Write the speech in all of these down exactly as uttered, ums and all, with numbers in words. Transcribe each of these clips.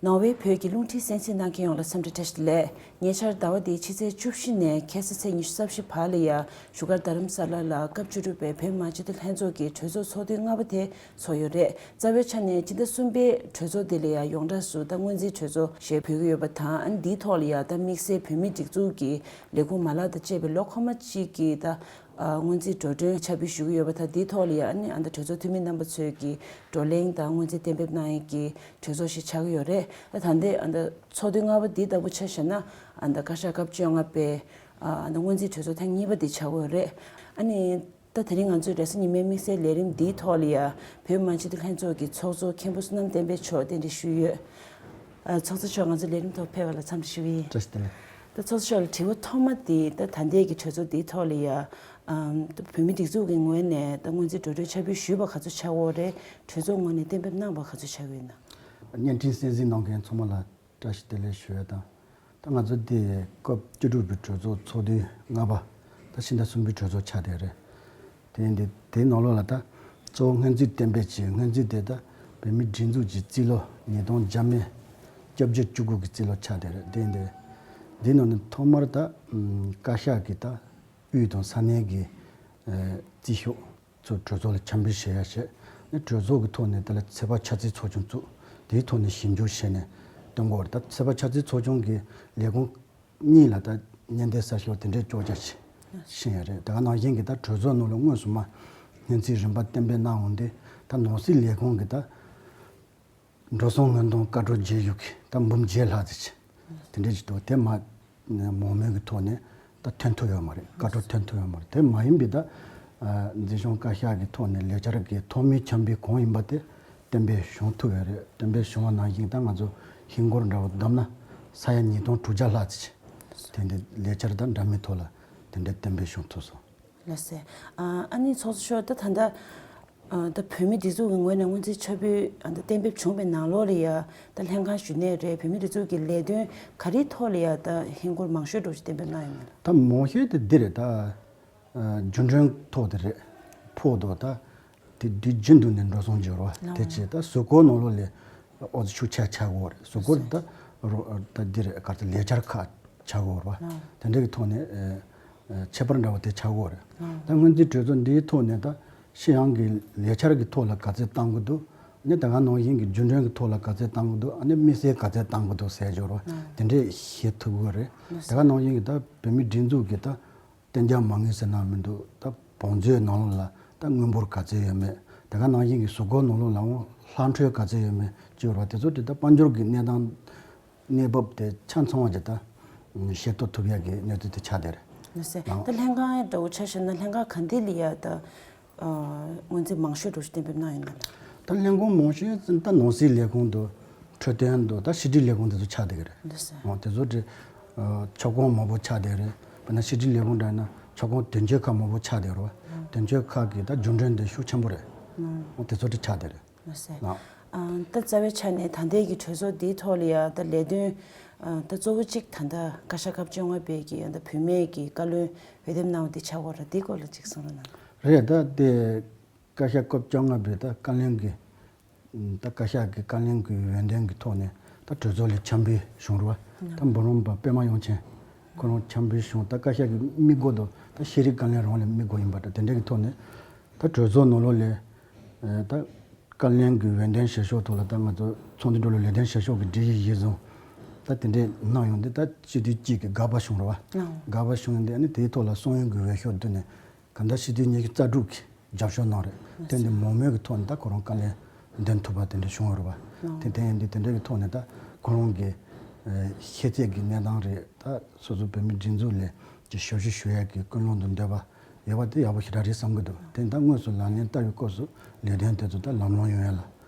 ནོར་ཝེ་བོད་ཀྱི་རླུང་འཕྲིན་གསན་གཟིགས་གནང་མཁན་ཡོངས་ལ་འཚམས་འདྲི་བཀྲ་ཤིས་བདེ་ལེགས། ཉེ་ཆར་ཟླ་བ་འདིའི་ཕྱི་ཚེས་བཅུ་བཞི་ནས་ཁ་སང་ཚེས་ཉི་ཤུ་རྩ་བཞི་བར་ལ་ཡ་བཞུགས་སྒར་རྡ་རམ་ས་ལ་ལ་སྐབས་བཅུ་དྲུག་པའི་བོད་མི་མང་སྤྱི་འཐུས་ལྷན་ཚོགས་ཀྱི་གྲོས་ཚོགས་ཚོགས་དུས་ལྔ་པ་དེ་ཚོགས་ཡོད་རེད། རྩ་བའི་ཆ་ནས་སྤྱི་ཟླ་གསུམ་པའི་གྲོས་ཚོགས་འདི་ལ་ཡ་ཡོངས་གྲགས་སུ་ད་སྔོན་རྩིས་གྲོས་ཚོགས་ཞེས་འབོད་ཀྱི་ཡོད་པ་དང་། ཨ་ནི་འདིའི་ཐོག་ལ་ཡ་ད་དམིགས་བསལ་བོད་མིའི་སྒྲིག་འཛུགས་ཀྱི་ལས་ཁུངས་མ་ལག་དང་བཅས་པའི་ལོ་འཁོར་མ་གཅིག་གི་ད་ཨ་སྔོན་རྩིས་འགྲོ་གྲོན་ཕྱག་ཕུལ་ཞུ་གི་ཡོད་པ་དང་། འདིའི་ཐོག་ལ་ཡ་ཨ་ནི་ཨ་ད་གྲོས་ཚོགས་འཐུས་མི་རྣམ་པ་ཚོས་ཀྱི་བགྲོ་གླེང་དང་སྔོན་རྩིས་གཏན་འབེབས་གནང་ཡས་ཀྱི་གྲོས་ཚོགས་ཤིག་ཆགས་ཀྱི་ཡོད་རེད། ད་ད་ལྟའི་ཨ་ད་ཚོགས་དུས་ལྔ་པ་འདི་ལྟ་བུ་ཆ་བཞག་ན། ཨ་ད་བཀའ་ཤག་སྐབས་བཅོ་ལྔ་པའི་ཨ་ད་སྔོན་རྩིས་གྲོས་ཚོགས་ཐེངས་གཉིས་པ་འདི་ཆགས་ཀྱི་ཡོད་རེད། ཨ་ནི་ད་དེ་རིང་ང་ཚོའི་རེས་གཟའ་ཉི་མའི་དམིགས་བསལ་ལས་རིམ་འདིའི་ཐོག་ལ་ཡ་བོད་མི་མང་སྤྱི་འཐུས་ལྷན་ཚོགས་ཀྱི་ཚོགས་གཙོ་མཁན་པོ་བསོད་ནམས་བསྟན་འཕེལ་མཆོག་རྟེན་འབྲེལ་ཞུས་ཡོད། ཨ་ཚོགས་གཙོ་མཆོག་ང་ཚོའི་ལས་རིམ་ཐོག་ཕེབས་པ་ལ་འཚམས་འདྲི་ཞུ་གི་ཡིན། བཀྲ་ཤིས་བདེ་ལེགས། ད་ཚོགས་གཙོ་མཆོག་ལ་དྲི་བ་ཐོག་མ་འདི་ད་ད་ལྟའི་གི་གྲོས་ཚོགས་འདིའི་ཐོག་ལ་ཡ་ཨམ་ད་བོད་མི་སྒྲིག་འཛུགས་ཀྱི་ངོས་ནས་ད་སྔོན་རྩིས་འགྲོ་གྲོན་ཕྱག་ཕུལ་ཞུས་པ་ག་ཚོད་ཆགས་ཡོད་རེད། གྲོས་ཚོགས་ངོས་ནས་གཏན་འབེབས་གནང་བ་ག་ཚོད་ཆགས་ཡོད་ན། བརྙན་འཕྲིན་གསན་གཟིགས་གནང་མཁན་ཚང་མ་ལ་བཀྲ་ཤིས་བདེ་ལེགས་ཞུ་ཡ་དང་། ད་ང་ཚོ་འདི་སྐབས་བཅུ་དྲུག་པའི་གྲོས་ཚོགས་ཚོགས་དུས་ལྔ་པ། ད་ཕྱི་ཟླ་གསུམ་པའི་གྲོས་ཚོགས་ཆགས་བསྡད་རེད། དེ་ཡིན་དུས་དེའི་ནང་ལོགས་ལ་ད་གཙོ་བོ་སྔོན་རྩིས་གཏན་འབེབས་བྱས། སྔོན་རྩིས་དེ་ད་བོད་མིའི་སྒྲིག་འཛུགས་ཀྱི་རྩིས་ལོ་ཉིས་སྟོང་བརྒྱ་མེད་བརྒྱད་ཅུ་གྱ་དགུ་གི་རྩིས་ལོ་ཆགས་བསྡད་རེད། དེ་ཡིན་དུས་འདིའི་ནང་ནས་ཐོག་མར་ད་བཀའ་ཤག་གི་ད་དབུས་དང་ས་གནས་ཀྱི་རྩིས་ཤོག་ཚོ་གྲོས་ཚོགས་ལ་འཆམ་འབུལ་བྱེད་ཡ་བྱས་ནས། གྲོས་ཚོགས་ཀྱི་ཐོག་ནས་དེ་ལ་ཚོད་དཔག་འཆར་རྩིས་ཚོགས་ཆུང་བཙུགས། དེའི་ཐོག་ནས་ཞིབ་འཇུག་བྱས་ནས་གཏོང་དགོས་རེད། ད་ཚོད་དཔག་འཆར་རྩིས་ཚོགས་ཆུང་གི་ལས་ཁུངས་གཉིས་ལ་ད་སྙན་ཐོ་གསལ་ཤོག་དེ་འདྲའི་བཅོ་བརྒྱད་ཅིག་ཕྱིན་ཡོད་རེད། དེ་ག་ནང་བཞིན་གྱི་ད་གྲོས་ཚོགས་ནང་ལ་དངོས་སུ་མ་སྔོན་རྩིས་རིམ་པ་གཏན་འབེབས་གནང་འོང་དུས། ད་ནོར་སྲིད་ལས་ཁུངས་ཀྱི་ད་འགྲོ་སོང་ངོས་འཛིན་བཀའ་འཁྲོལ་བརྗེ་ཡུག་གི་ད་འབུམ་བརྒྱད་ལྷག་ཙམ་ཅིག་དེ་འདྲའི་ཅིག་འདུག་དེ་མ་མང་མོས་ཀྱི་ཐོག་ནས་ད་ཐོན་ཐུབ་ཡོད་མ་རེད། བཀའ་འཁྲོལ་ཐོན་ཐུབ་ཡོད་མ་རེད། དེ་མ་ཡིན་པའི་ད་ཨ་འཛིན་སྐྱོང་བཀའ་ཤག་གི་ཐོག་ནས་ལས་འཆར་གྱི་ཐོག་མའི་འཆམ་འབུལ་གང་ཡིན་པ་དེ་གཏན་འབེབས་བྱུང་ཐུབ་ཡོད་རེད། གཏན་འབེབས་བྱུང་བ་ནང་བཞིན་ད་ང་ཚོ་ཧིན་སྒོར་འདྲ་བོ་བསྡོམས་ན་ས་ཡ་ཉིས་སྟོང་དྲུག་བརྒྱ་ལྷག་ཙམ་ཅིག་དེ་འདྲའི་ལས་འཆར་དང་འདྲ་མིན་ཐོག་ལ་དེ་འདྲའི་གཏན་འབེབས་བྱུང་ཐུབ་སོང་། ལགས་སེ། ཨ་ཨ་ནི་ཚོགས་གཙོ་མཆོག་ད་ད་ལྟ་ཨ་ད་བོད་མི་སྒྲིག་འཛུགས་ཀྱི་ངོས་ནས་སྔོན་རྩིས་ཕྱག་ཕུལ་ཨ་ད་གཏན་འབེབས་བྱུང་བའི་ནང་ལོགས་ལ་ཡ་ད་ལྷན་ཁང་ཞུ་ནས་རེད། བོད་མི་སྒྲིག་འཛུགས་ཀྱི་ལས་དོན་ག་རེའི་ཐོག་ལ་ཡ་ད་ཧིན་སྒོར་མང་ཤོས་འདྲ་བོ་ཅིག་གཏན་འབེབས་གནང་ཡོད་མེད་ལ། ད་མང་ཤོས་དེ་འདི་རེད། ད་ཨ་རྒྱུན་གྲོན་ཐོག་དེ་རེད། ཕོགས་དོ་ད་དེ་དུས་རྒྱུན་དུ་ནས་འགྲོ་སོང་འབྱོར་བ་དེ་བྱས། ད་གཟུགས་སྐོར་ནང་ལོགས་ལ་ཨོ་ཙི་ཤུགས་ཆེ་ཆགས་ཀྱི་ཡོད་རེད། གཟུགས་སྐོར་ད་རོ་ད་འདི་རེད། ག་ཚོད་ལས་འཆར་ཁག་ཆགས་ཀྱི་ཡོད་རེད་པ། དེ་འདྲ་གི་ཐོག་ནས་ཨ་ཨ་ཁྱད་པར་འདྲ་བོ་དེ་ཆགས་ཀྱི་ཡོད་རེད། ད་སྔོན་རྩིས་གྲོས་ཚོགས་འདིའི་ཐོག་ནས་ད་ཕྱི་ཡོང་གི་ལས་འཆར་གི་ཐོག་ལ་ག་ཚད་བཏང་གི་འདུག་ཨ་ནི་ད་ག་ནང་བཞིན་གྱི་རྒྱུན་གྲོན་གྱི་ཐོག་ལ་ག་ཚད་བཏང་གི་འདུག་ཨ་ནི་དམིགས་བསལ་ག་ཚད་བཏང་གི་འདུག་ཟེར་འབྱོར་བ་དེ་འདྲས་ཤེས་ཐུབ་ཀྱི་རེད། ད་ག་ནང་བཞིན་གྱི་ད་བོད་མིའི་སྒྲིག་འཛུགས་ཀྱི་ད་གཏན་འཇགས་མ་དངུལ་ཟེར་ན་མི་འདུག་ད་བང་མཛོད་ནང་ལོགས་ལ་ད་དངུལ་འབོར་ག་ཚད་ཡོད་མེད། ད་ག་ནང་བཞིན་གྱི་གཟུགས་སྐོར་ནང་ལོགས་ལའང་ལྷག་འཕྲོས་ག་ཚད་ཡོད་མེད་བཅོས་ར་དེ་ཚོ་དེ་ད་དཔལ་འབྱོར་གྱི་གནས་སྟངས་གནས་བབ་དེ་ཆ་ཚང་བ་ཅིག་ད་ཤེས་རྟོགས་ཐུབ་ཡག་གི་གནས་ཚུལ་དེ་ཆགས་བསྡད་རེད། ལགས་སེ། ད་ལྷན་ཁང་འདྲ་བོ་ཆ་བཞག་ན་ལྷན་ཁང་ག་འདི་ལ་ཡ་ད་སྔོན་རྩིས་མང་ཤོས་འདྲ་བོ་ཞིག་གཏན་འབེབས་གནང་ཡོད་ན་ལ། ད་ལྷན་ཁང་མང་ཤོས་ད་ནང་སྲིད་ལས་ཁུངས་དང་འཕྲོད་བསྟེན་དང་ད་ཕྱི་དྲིལ་ལས་ཁུངས་དེ་ཚོ་ཆགས་བསྡད་ཀྱི་རེད། ལགས་སེ། འོ་དེ་ཚོ་དེ་ཨ་ཁྱབ་ཁོངས་མང་པོ་ཆགས་བསྡད་རེད། དཔེར་ན་ཕྱི་དྲིལ་ལས་ཁུངས་འདྲ་ཡིན་ན་ཁྱབ་ཁོངས་དོན་གཅོད་ཁག་མང་པོ་ཆགས་བསྡད་རེད་པ། དོན་གཅོད་ཁག་གི་ད་རྒྱུན་གྲོན་དེ་ཤུགས་ཆེན་པོ་རེད། འོ་དེ་ཚོ་དེ་ཆགས་བསྡད་རེད། ལགས་སེ། ཨ་ད་རྩ་བའི་ཆ་ནས་ད་ལྟའི་གི་གྲོས་ཚོགས་འདིའི་ཐོག་ལ་ཡ་ད་ལས་དོན་ཨ་ད་གཙོ་བོ་གཅིག་ད་ལྟ་བཀའ་ཤག་སྐབས་བཅོ་ལྔ་པའི་གི་ད་བུད་མེད་ཀྱི་བཀའ་བློན་འོས་འདེམས་གནང་བ་འདི་ཆགས་ཡོད་རེད། འདིའི་སྐོར་ལ་ཅིག་གསུང་རོགས་གནང་། རེད། ད་དེ་བཀའ་ཤག་སྐབས་བཅོ་ལྔ་པའི་ད་བཀའ་བློན་གྱི་ད་བཀའ་ཤག་གི་བཀའ་བློན་གྱི་འོས་འདེམས་ཀྱི་ཐོག་ནས་ད་གྲོས་ཚོགས་ལ་འཆམ་འབུལ་བྱུང་རེད་པ། ད་འབུམ་རམས་པ་པད་མ་དབྱངས་ཅན་ཁོ་རང་འཆམ་འབུལ་བྱུང་། ད་བཀའ་ཤག་གི་དམིགས་སྒོ་དང་ད་ཤེས་རིག་བཀའ་བློན་རང་ལ་དམིགས་སྒོ་ཡིན་པ་འདྲ། དེ་འདྲ་གི་ཐོག་ནས་ད་གྲོས་ཚོགས་ནང་ལོགས་ལ་ཨ་ད་བཀའ་བློན་གྱི་འོས་འདེམས་བྱེད་ཕྱོགས་ཐོག་ལ་ད་ང་ཚོ་ཚོགས་འདུ་འགྲོ་ལུགས་ལས་དོན་བྱེད་ཕྱོགས་ཀྱི་སྒྲིག་གཞི་གཞིར་བཟུང་ད་དེ་འདྲས་གནང་ཡོང་དུས། ད་སྤྱི་འཐུས་གཅིག་གིས་དགག་པ་བྱུང་རེད་པ། དགག་པ་བྱུང་ཡོང་དུས་ཨ་ནི་དེའི་ཐོག་ལ་གསུང་ཡོང་གི་འོས་ཤོག་བསྡུས་ནས་གང་ལྟར་སྤྱི་འཐུས་ཉི་ཤུ་རྩ་དྲུག་གིས་རྒྱབ་སྐྱོར་གནང་རེད། དེ་འདི་མང་མོས་ཀྱི་ཐོག་ནས་ད་ཁོ་རང་བཀའ་བློན་འདེམས་ཐུབ་པ་དེ་འདྲ་བྱུང་ཡོད་རེད་པ། དེ་དེ་ཡིན་དུས་དེ་འདྲ་གི་ཐོག་ནས་ད་ཁོ་རང་གི་ཨ་ཤེས་ཚད་ཀྱི་གནས་སྟངས་རེད། ད་སོ་སོ་བོད་མི་སྒྲིག་འཛུགས་ལ་ཀྱི་ཞབས་ཞུ་ཞུ་ཡག་གི་ཀུན་སློང་དང་འདོད་པ་ཡོད་པ་དེ་ཡག་པོ་ཞེ་དྲག་རེད་བསམ་གྱི་འདུག་དེ་ད་དངོས་སུ་ལག་ལེན་བསྟར་བའི་སྐབས་སུ་ལས་དོན་དེ་ཚོ་ད་ལམ་ལྷོང་ཡོང་ཡ་ལ་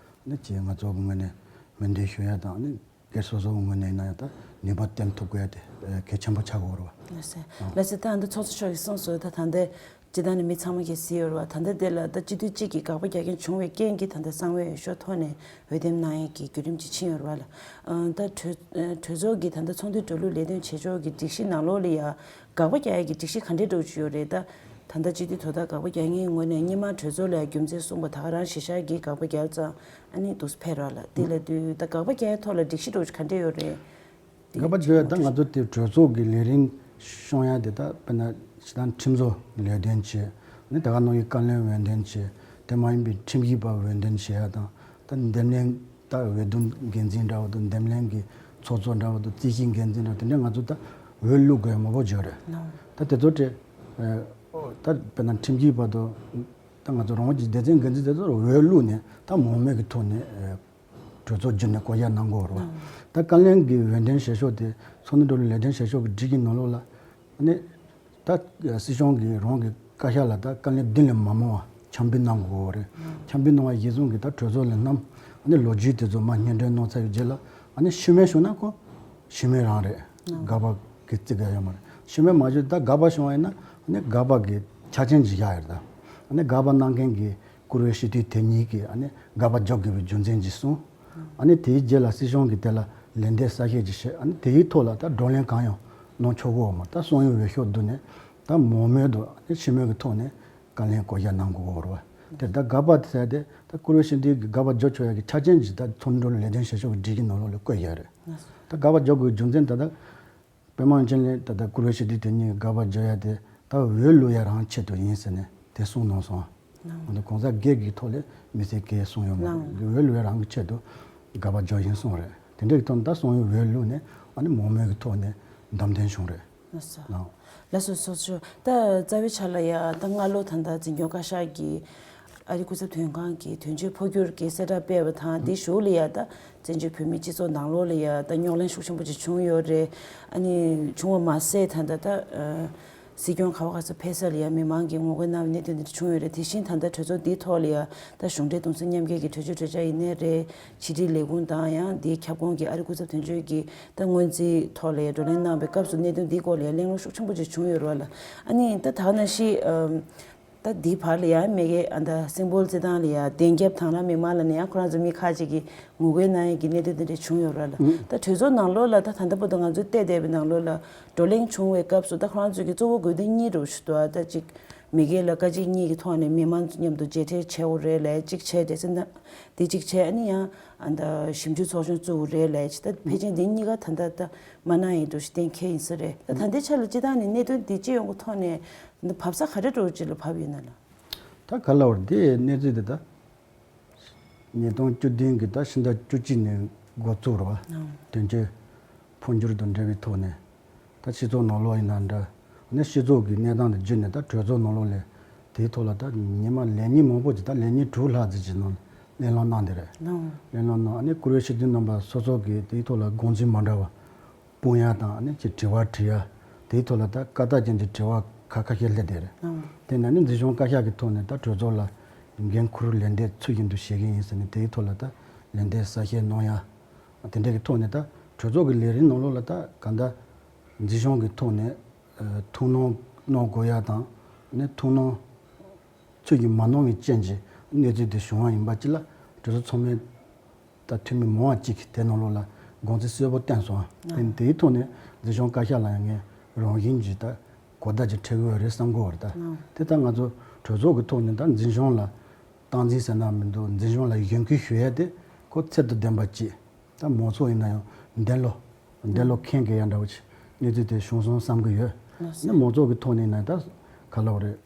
ནི་ཅིག་ང་ཚོ་གི་ངོས་ནས་སྨོན་འདུན་ཞུ་ཡ་དང་། ནི་སྒེར་སོ་སོ་གི་ངོས་ནས་ཡིན་ན་ཡང་ད་ནུས་པ་བཏོན་ཐུབ་དགོས་ཡ་དེ་གལ་ཆེན་པོ་ཆགས་ཀྱི་ཡོད་རེད་པ། ལགས་སེ། ལགས་སེ། ད་འདི་ཚོགས་གཙོ་མཆོག་གིས་གསུངས་སོང་། ད་ད་ལྟའི་སྤྱི་བཏང་ནས་མི་ཚང་མ་གིས་གཟིགས་ཡོད་རེད་པ། ད་ལྟ་འདི་ལ་ད་སྤྱི་འཐུས་གཅིག་གིས་དགག་པ་རྒྱག་མཁན་བྱུང་བའི་རྐྱེན་གྱིས་ད་ལྟ་གསང་བའི་འོས་ཤོག་ཐོག་ནས་འོས་འདེམས་གནང་ཡས་ཀྱི་བརྒྱུད་རིམ་ཅིག་ཕྱིན་ཡོད་རེད་པ་ལགས། ཨ་ད་གྲོས་གྲོས་ཚོགས་ཀྱི་ད་ལྟ་ཚོགས་འདུ་འགྲོ་ལུགས་ལས་དོན་བྱེད་ཕྱོགས་ཀྱི་སྒྲིག་གཞི་ནང་ལོགས་ལ་ཡ་དགག་པ་རྒྱག་ཡས་ཀྱི་སྒྲིག་གཞི་ག་འདྲའི་འདྲ་བོ་ཅིག་ཡོད་རེད། ད་ ད་ལྟ་སྤྱི་འཐུས་དོ་བདག་དགག་པ་རྒྱག་མཁན་ངོས་ནས་སྔོན་མ་གྲོས་ཚོགས་ལ་རྒྱུ་མཚན་གསུངས་པ་ད་ག་རང་གཞི་བཞག་གིས་དགག་པ་རྒྱག་ཙང་ཨ་ནི་འདུག་སེ་ཕེབས་ར་ལ། དེ་ལབ་དུས་ད་དགག་པ་རྒྱག་ཡ་ཐོག་ལ་སྒྲིག་གཞི་འདྲ་བོ་ག་འདྲ་ཡོད་རེད། དགག་པ་བརྗོད་ཡ་ད་ང་ཚོ་དེ་གྲོས་ཚོགས་ཀྱི་ལས་རིམ་སྐྱོང་ཡ་དེ་ད་དཔེར་ན་སྤྱིར་བཏང་ཁྲིམས་བཟོ་ལས་དོན་བྱེད། ཨ་ནི་དེ་ག་ནང་བཞིན་བཀའ་བློན་འོས་འདེམས་བྱེད། དེ་མ་ཡིན་པའི་ཁྲིམས་ཞིབ་པ་འོས་འདེམས་བྱེད་ཡ་དང་། ད་འདེམས་ལྷན་ད་འོས་བསྡུ་འགན་འཛིན་འདྲ་བོ་དང་། འདེམས་ལྷན་གྱི་ཚོགས་གཙོ་འདྲ་བོ་དང་། རྩིས་ཞིབ་འགན་འཛིན་འདྲ་བོ། དེ་འདྲ་ང་ཚོ་ད་འོས་བླུག་དགོས་མང་པོ་ཡོད་རེད། ད་དེ་ཚོ་དེ་ད་དཔེར་ན་ཁྲིམས་ཞིབ་པ་དང་། ད་ང་ཚོ་རང་དབང་གི་སྡེ་ཚན་འགན་འཛིན་དེ་ཚོར་འོས་བླུག་ནས་ད་མང་མོས་ཀྱི་ཐོག་ནས་གྲོས་ཚོགས་བརྒྱུད་ནས་བསྐོ་གཞག་གནང་དགོས་རེད་བ། ད་བཀའ་བློན་གྱི་འོས་འདེམས་བྱེད་ཕྱོགས་དེ་ཚོགས་འདུ་འགྲོ་ལུགས་ལས་དོན་བྱེད་ཕྱོགས་ཀྱི་སྒྲིག་གཞི་ནང་ལོགས་ལ་ནི། ད་སྲིད་སྐྱོང་གིས་རང་གི་བཀའ་ཤག་ལ་ད་བཀའ་བློན་བདུན་ལས་མ་མང་བ་འཆམ་མཐུན་གནང་དགོས་རེད། འཆམ་མཐུན་གནང་བ་གཞིར་བཟུང་གིས་ད་གྲོས་ཚོགས་ལ་བསྣམས། ཨ་ནི་ལོ་རྒྱུས་དེ་ཚོ་མར་སྙན་སྒྲོན་གནང་ཚར་བའི་རྗེས་ལ། ཨ་ནི་ཕྱི་མོལ་བྱུང་ན་ཁོ་ཕྱི་མོལ་རང་རེད། དགག་པ་གི་རྩིས་ག་ཡོད་མ་རེད། ཕྱི་མོལ་མ་བྱུང་། ད་དགག་པ་བྱུང་བ་ཡིན་ན་ཨ་ནི་དགག་པ་གི་ཆ་རྐྱེན་ཅིག་བཞག་ཡོད་རེད། ད་ཨ་ནི་དགག་པ་གནང་མཁན་གྱི་བཀུར་འོས་སྤྱི་འཐུས་དེ་གཉིས་ཀྱིས་ཨ་ནི་དགག་པ་རྒྱག་དགོས་པའི་རྒྱུ་མཚན་ཅིག་གསུངས། ཨ་ནི་དེའི་རྗེས་ལ་སྲིད་སྐྱོང་གིས་དེ་ལ་ལན་འདེབས་གསལ་བཤད་ཅིག་བྱས། ཨ་ནི་དེའི་ཐོག་ལ་ད་བགྲོ་གླེང་གང་ཡང་གནང་ཆོག་གི་ཡོད་མ་རེད། ད་གསང་བའི་འོས་ཤོག་བསྡུས་ནས་ད་མང་མོས་དང་ཨ་ནི་ཕྱི་མོལ་གྱི་ཐོག་ནས་བཀའ་བློན་བསྐོ་གཞག་གནང་དགོས་ཀྱི་ཡོད་རེད་བ། དེ་ད་དགག་པ་དེ་ཟེར་དེ་ད་བཀུར་འོས་སྤྱི་འཐུས་ཀྱིས་དགག་པ་རྒྱག་ཆོག་ཡ་གི་ཆ་རྐྱེན་ཅིག་ད་ཚོགས་འདུ་ལས་དོན་བྱེད་ཕྱོགས་ཀྱི་སྒྲིག་གཞི་ནང་ལོགས་ལ་བཀོད་ཡོད་རེད། ད་དགག་པ་རྒྱག་དགོས་རྒྱུ་མཚན་ད་ལྟ་པད་མ་ཆོས་གླིང་ད་ལྟ་བཀུར་འོས་སྤྱི་འཐུས་དེ་གཉིས་ཀྱིས་དགག་པ་བརྗོད་ཡ་དེ་ད་འོས་བླུག་ཡ་རང་ཆེད་དུ་ཡིན་ཟེར་ནས་དེ་གསུངས་གནང་སོང་། ང་ཚོ་གོང་ས་དགེ་རྒན་གྱི་ཐོག་ལས་མི་སེར་གྱིས་གསུངས་ཡོད་མ་རེད། འོས་བླུག་ཡ་རང་གི་ཆེད་དུ་དགག་པ་བརྗོད་ཡིན་གསུངས་རེད། དེ་འདྲའི་ཐོག་ནས་ད་གསང་བའི་འོས་བླུག་ནས་ཨ་ནི་མང་མོས་ཀྱི་ཐོག་ནས་བདམས་ཐོན་བྱུང་རེད། ལགས་སོ། ལགས་སོ། སོ་སོ། ད་རྩ་བའི་ཆ་ལ་ཡ་ད་སྔ་ལོ་ད་ལྟ་འཛིན་སྐྱོང་བཀའ་ཤག་གིས་ཨ་རི་སྐུ་ཚབ་དོན་ཁང་གི་དོན་གཅོད་འཕོ་འགྱུར་གྱི་གསལ་བསྒྲགས་སྤེལ་བ་དང་། དེའི་གཞུག་ལ་ཡ་ད་བཙན་བྱོལ་བོད་མིའི་སྤྱི་ཚོགས་ནང་ལོགས་ལ་ཡ་ད་རྙོག་གླེང་ཤུགས་ཆེན་པོ་ཅིག་བྱུང་ཡོད་རེད། ཨ་ནི་བྱུང་བ་མ་ཟད་ད་ལྟ་ད་ཨ་སྲིད་སྐྱོང་ག་བ་ག་ས་ཕེབས་ས་ལ་ཡ་མི་མང་གིས་ངོ་རྒོལ་གནང་བའི་གནད་དོན་དེ་འདྲ་བྱུང་ཡོད་རེད། དེ་བཞིན་ད་ལྟ་གྲོས་ཚོགས་འདིའི་ཐོག་ལ་ཡ་ད་གཞུང་འབྲེལ་གདུང་སེམས་མཉམ་སྐྱེད་ཀྱི་གྲོས་ཆོད་གྲོས་འཆར་ཡིན་ནའི་རེད། ཕྱི་དྲིལ་ལས་ཁུངས་དང་ཡང་དེའི་ཁྱབ་ཁོངས་ཀྱི་ཨ་རི་སྐུ་ཚབ་དོན་གཅོད་ཀྱི་ད་སྔོན་རྩིས་ཐོག་ལ་ཡ་བགྲོ་གླེང་གནང་བའི་སྐབས་སུ་གནད་དོན་འདིའི་སྐོར་ལ་ཡ་གླེང་སློང་ཤུགས་ཆེན་པོ་ཅིག་བྱུང་ཡོད་རེད་བ་ལ། ཨ་ནི་ད་ད་ག་ནང་བཞིན་ཨམ་ད་འདིའི་བར་ལ་ཡ་མ་གི་ཨ་ད་སིམ་པོལ་རྩེད་ཐང་ལ་ཡ་བདེན་རྒྱབ་དང་བླངས་མི་མང་ལ་ནི་ཡང་ཁོ་རང་ཚོ་མི་ཁག་ཅིག་གིས་ངོ་རྒོལ་གནང་ཡས་ཀྱི་གནད་དོན་དེ་འདྲ་བྱུང་ཡོད་རེད་བ་ལ། ད་གྲོས་ཚོགས་ནང་ལོགས་ལ་ད་ད་ལྟ་བར་དུ་ང་ཚོས་བལྟས་བསྡད་པའི་ནང་ལོགས་ལ་བགྲོ་གླེང་བྱུང་བའི་སྐབས་སུ་ད་ཁོ་རང་ཚོ་གི་གཙོ་བོ་དགོས་དོན་གཉིས་འདྲ་བོ་ཞིག་འདུག་ཨ་ད་ཅིག་མ་གི་ལ་སྐད་ཅིག་གཉིས་ཀྱི་ཐོག་ནས་མི་མང་ཚོ་མཉམ་དུ་མཇལ་འཕྲད་བྱེད་དགོས་རེད་ལབ་ཡས་གཅིག་བྱས། དེ་ཚེ་ན་དེ་གཅིག་བྱས། ཨ་ནི་ཡང་ཨ་ད་ཞིབ་འཇུག་ཚོགས་ཆུང་བཙུགས་དགོས་རེད་ལབ་ཡས་ཅིག་ད་ཕལ་ཆེར་འདི་གཉིས་ཀ་ད་ད་ད་མ་གནང་ཡས་འདྲ་བོ་ཞིག་གཏན་འཁེལ་ཡིན་ས་རེད། ད་ད་ལྟའི་ཆ་ལ་སྤྱིར་བཏང་ནས་གནད་དོན་འདི་སྤྱི་ཡོངས་ཀྱི་ཐོག་ནས་ད་བབས་ས་ག་འདྲ་འདྲ་བོ་ཅིག་ལ་བབས་ཡོད་ན་ལགས། ད་ག་ལབ་དགོས་རེད། དེ་གནས་ཚུལ་དེ་ད། ཉིས་སྟོང་བཅུ་བདུན་གྱི་ད་ཕྱི་ཟླ་བཅུ་གཅིག་ནས་འགོ་བཙུགས་རེད་བ། ཨང་། དོན་གཅོད་འཕོ་འགྱུར་དང་འབྲེལ་བའི་ཐོག་ནས་ད་སྤྱི་ཚོགས་ནང་ལོགས་ཡིན་ན་འདྲ། ནས་སྤྱི་ཚོགས་ཀྱི་གནས་སྟངས་དེ་བརྒྱུད་ནས་ད་གྲོས་ཚོགས་ནང་ལོགས་ལ་དེའི་ཐོག་ལ་ད་ཉི་མ་ལས་ཉིན་མང་པོ་ཅིག་ད་ལས་ཉིན་དྲུག་ལྷག་ཙམ་ཅིག་ནང་གླེང་སློང་གནང་བསྡད་རེད། ཨང་། གླེང་སློང་གནང་། ཨ་ནི་བཀུར་འོས་སྤྱི་འཐུས་རྣམ་པ་སོ་སོ་གིས་དེའི་ཐོག་ལ་དགོངས་ཚུལ་མ་འདྲ་བ་སྤུངས་ཡ་དང་། ཨ་ནི་ཅིག་དྲི་བ་དྲི་ཡ། དེའི་ཐོག་ལ་ད་བཀའ་རྟགས་ཅན་གྱི་དྲི་བ་ཁ་ཁ་ཤས་སླེབས་བསྡད་རེད། ཨང་། དེ་ནས་ནི་འཛིན་སྐྱོང་བཀའ་ཤག་གི་ཐོག་ནས་ད་གྲོས་ཚོགས་ལ་འགན་འཁུར་ལན་འདེབས་ཚུལ་བཞིན་དུ་བྱེད་ཀྱི་ཡིན་ཟེར་ནས་དེའི་ཐོག་ལ་ད་ལན་འདེབས་གསལ་བཤད་གནང་ཡ། དེ་འདྲ་གི་ཐོག་ནས་ད་གྲོས་ཚོགས་ཀྱི་ལས་རིམ་ནང་ལོགས་ལ་ད་གང་ལྟར་འཛིན་སྐྱོང་གི་ཐོག་ནས་ཨ་ཐུགས་སྣང་གནང་དགོས་ཡ་དང་། ནས་ཐུགས་སྣང་ཚུལ་བཞིན་མ་གནང་བའི་རྐྱེན་གྱིས་གནས་ཚུལ་དེ་བྱུང་བ་ཡིན་པ་ཅིག་ལ་གྲོས་ཚོགས་ཚང་མས་ད་འཐུས་མི་མང་བ་གཅིག་གིས་དེ་ནང་ལོགས་ལ་དགོངས་ཚུལ་གསལ་པོ་བསྟན་སོང་། ཨ་དེ་དེའི་ཐོག་ནས་འཛིན་སྐྱོང་བཀའ་ཤག་ལ་ཡང་ངས་རང་བཞིན་གྱིས་ད་གོ་བརྡ་ཅིག་འཕྲད་དགོས་རེད་བསམ་གྱི་ཡོད་རེད། ད་ཨ་དེ་ད་ང་ཚོ་གྲོས་ཚོགས་ཀྱི་ཐོག་ནས་ད་འཛིན་སྐྱོང་ལ་སྟངས་འཛིན་ཟེར་ན་མི་འདུག་འཛིན་སྐྱོང་ལ་གཞེན་སྐུལ་ཞུ་ཡ་དེ་ཁོ་ཚད་དང་ལྡན་པ་ཅིག་ད་མང་ཚོགས་ཡིན་ན་ཡང་འདོད་བློ་འདོད་བློ་ཁེངས་དགོས་ཡ་འདྲ་བོ་ཅིག་གནས་ཚུལ་དེ་བྱུང་སོང་བསམ་གྱི་ཡོད། ལགས་སོ། ནས་མང་ཚོགས་ཀྱི་ཐོག་ནས་ཡིན་ན་ད་ག་ལབ་དགོས་རེད།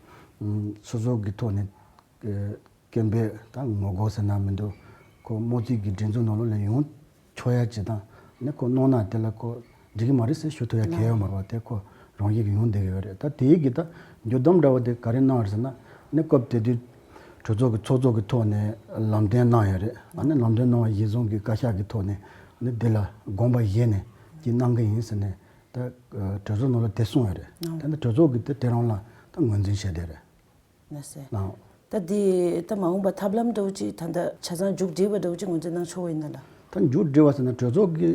ཨ་སོ་སོ་གི་ཐོག་ནས་ཨ་སྐད་འབོད་ད་ངོ་རྒོལ་ཟེར་ན་མི་འདུག་ཁོ་དམངས་གཙོའི་གི་སྒྲིག་འཛུགས་ནང་ལོགས་ལ་ཡོང་ཆོག་ཡ་ཅིག་དང་། ནས་ཁོ་གནང་ན་དེ་ལ་ཁོ་འགྲིག་གི་མ་རེད་ཟེར་ཞུ་ཐུབ་ཡ་གང་ཡང་མ་རེད་བ། དེ་ཁོ་རང་བཞིན་གྱིས་ཡོང་བསྡད་ཀྱི་ཡོད་རེད། ད་དེའི་གི་ད་འགྱུར་ལྡོག་འདྲ་བ་དེ་ག་རེ་གནང་བ་རེད་ཟེར་ན། ནས་སྐབས་དེ་དུས་གྲོས་ཚོགས་ཀྱི་ཚོགས་གཙོ་གི་ཐོག་ནས་ལམ་སྟོན་གནང་ཡོད་རེད། ཨ་ནི་ལམ་སྟོན་གནང་བ་གཞིར་བཟུང་གི་བཀའ་ཤག་གི་ཐོག་ནས་ནི་དེ་ལ་དགོངས་པ་བཞེས་ནས་ཅིག་གནང་གི་ཡིན་ཟེར་ནས་ད་གྲོས་ཚོགས་ནང་ལ་དེ་གསུངས་ཡོད་རེད། ད་ནི་གྲོས་ཚོགས་ཀྱིས་དེ་དེ་རང་ལ་ད་ངོས་འཛིན་བྱས་བསྡད་རེད། ལགས་སོ། ད་འདི་ད་མ་འོངས་པ་ཐབས་ལམ་འདྲ་བོ་ཅིག་ད་ལྟ་ཆ་ཚང་མཇུག་སྒྲིལ་བ་འདྲ་བོ་ཅིག་ངོས་འཛིན་གནང་ཆོག་གི་ཡིན་ན་ལགས། ད་མཇུག་སྒྲིལ་བ་ཟེར་ན་གྲོས་ཚོགས་ཀྱི་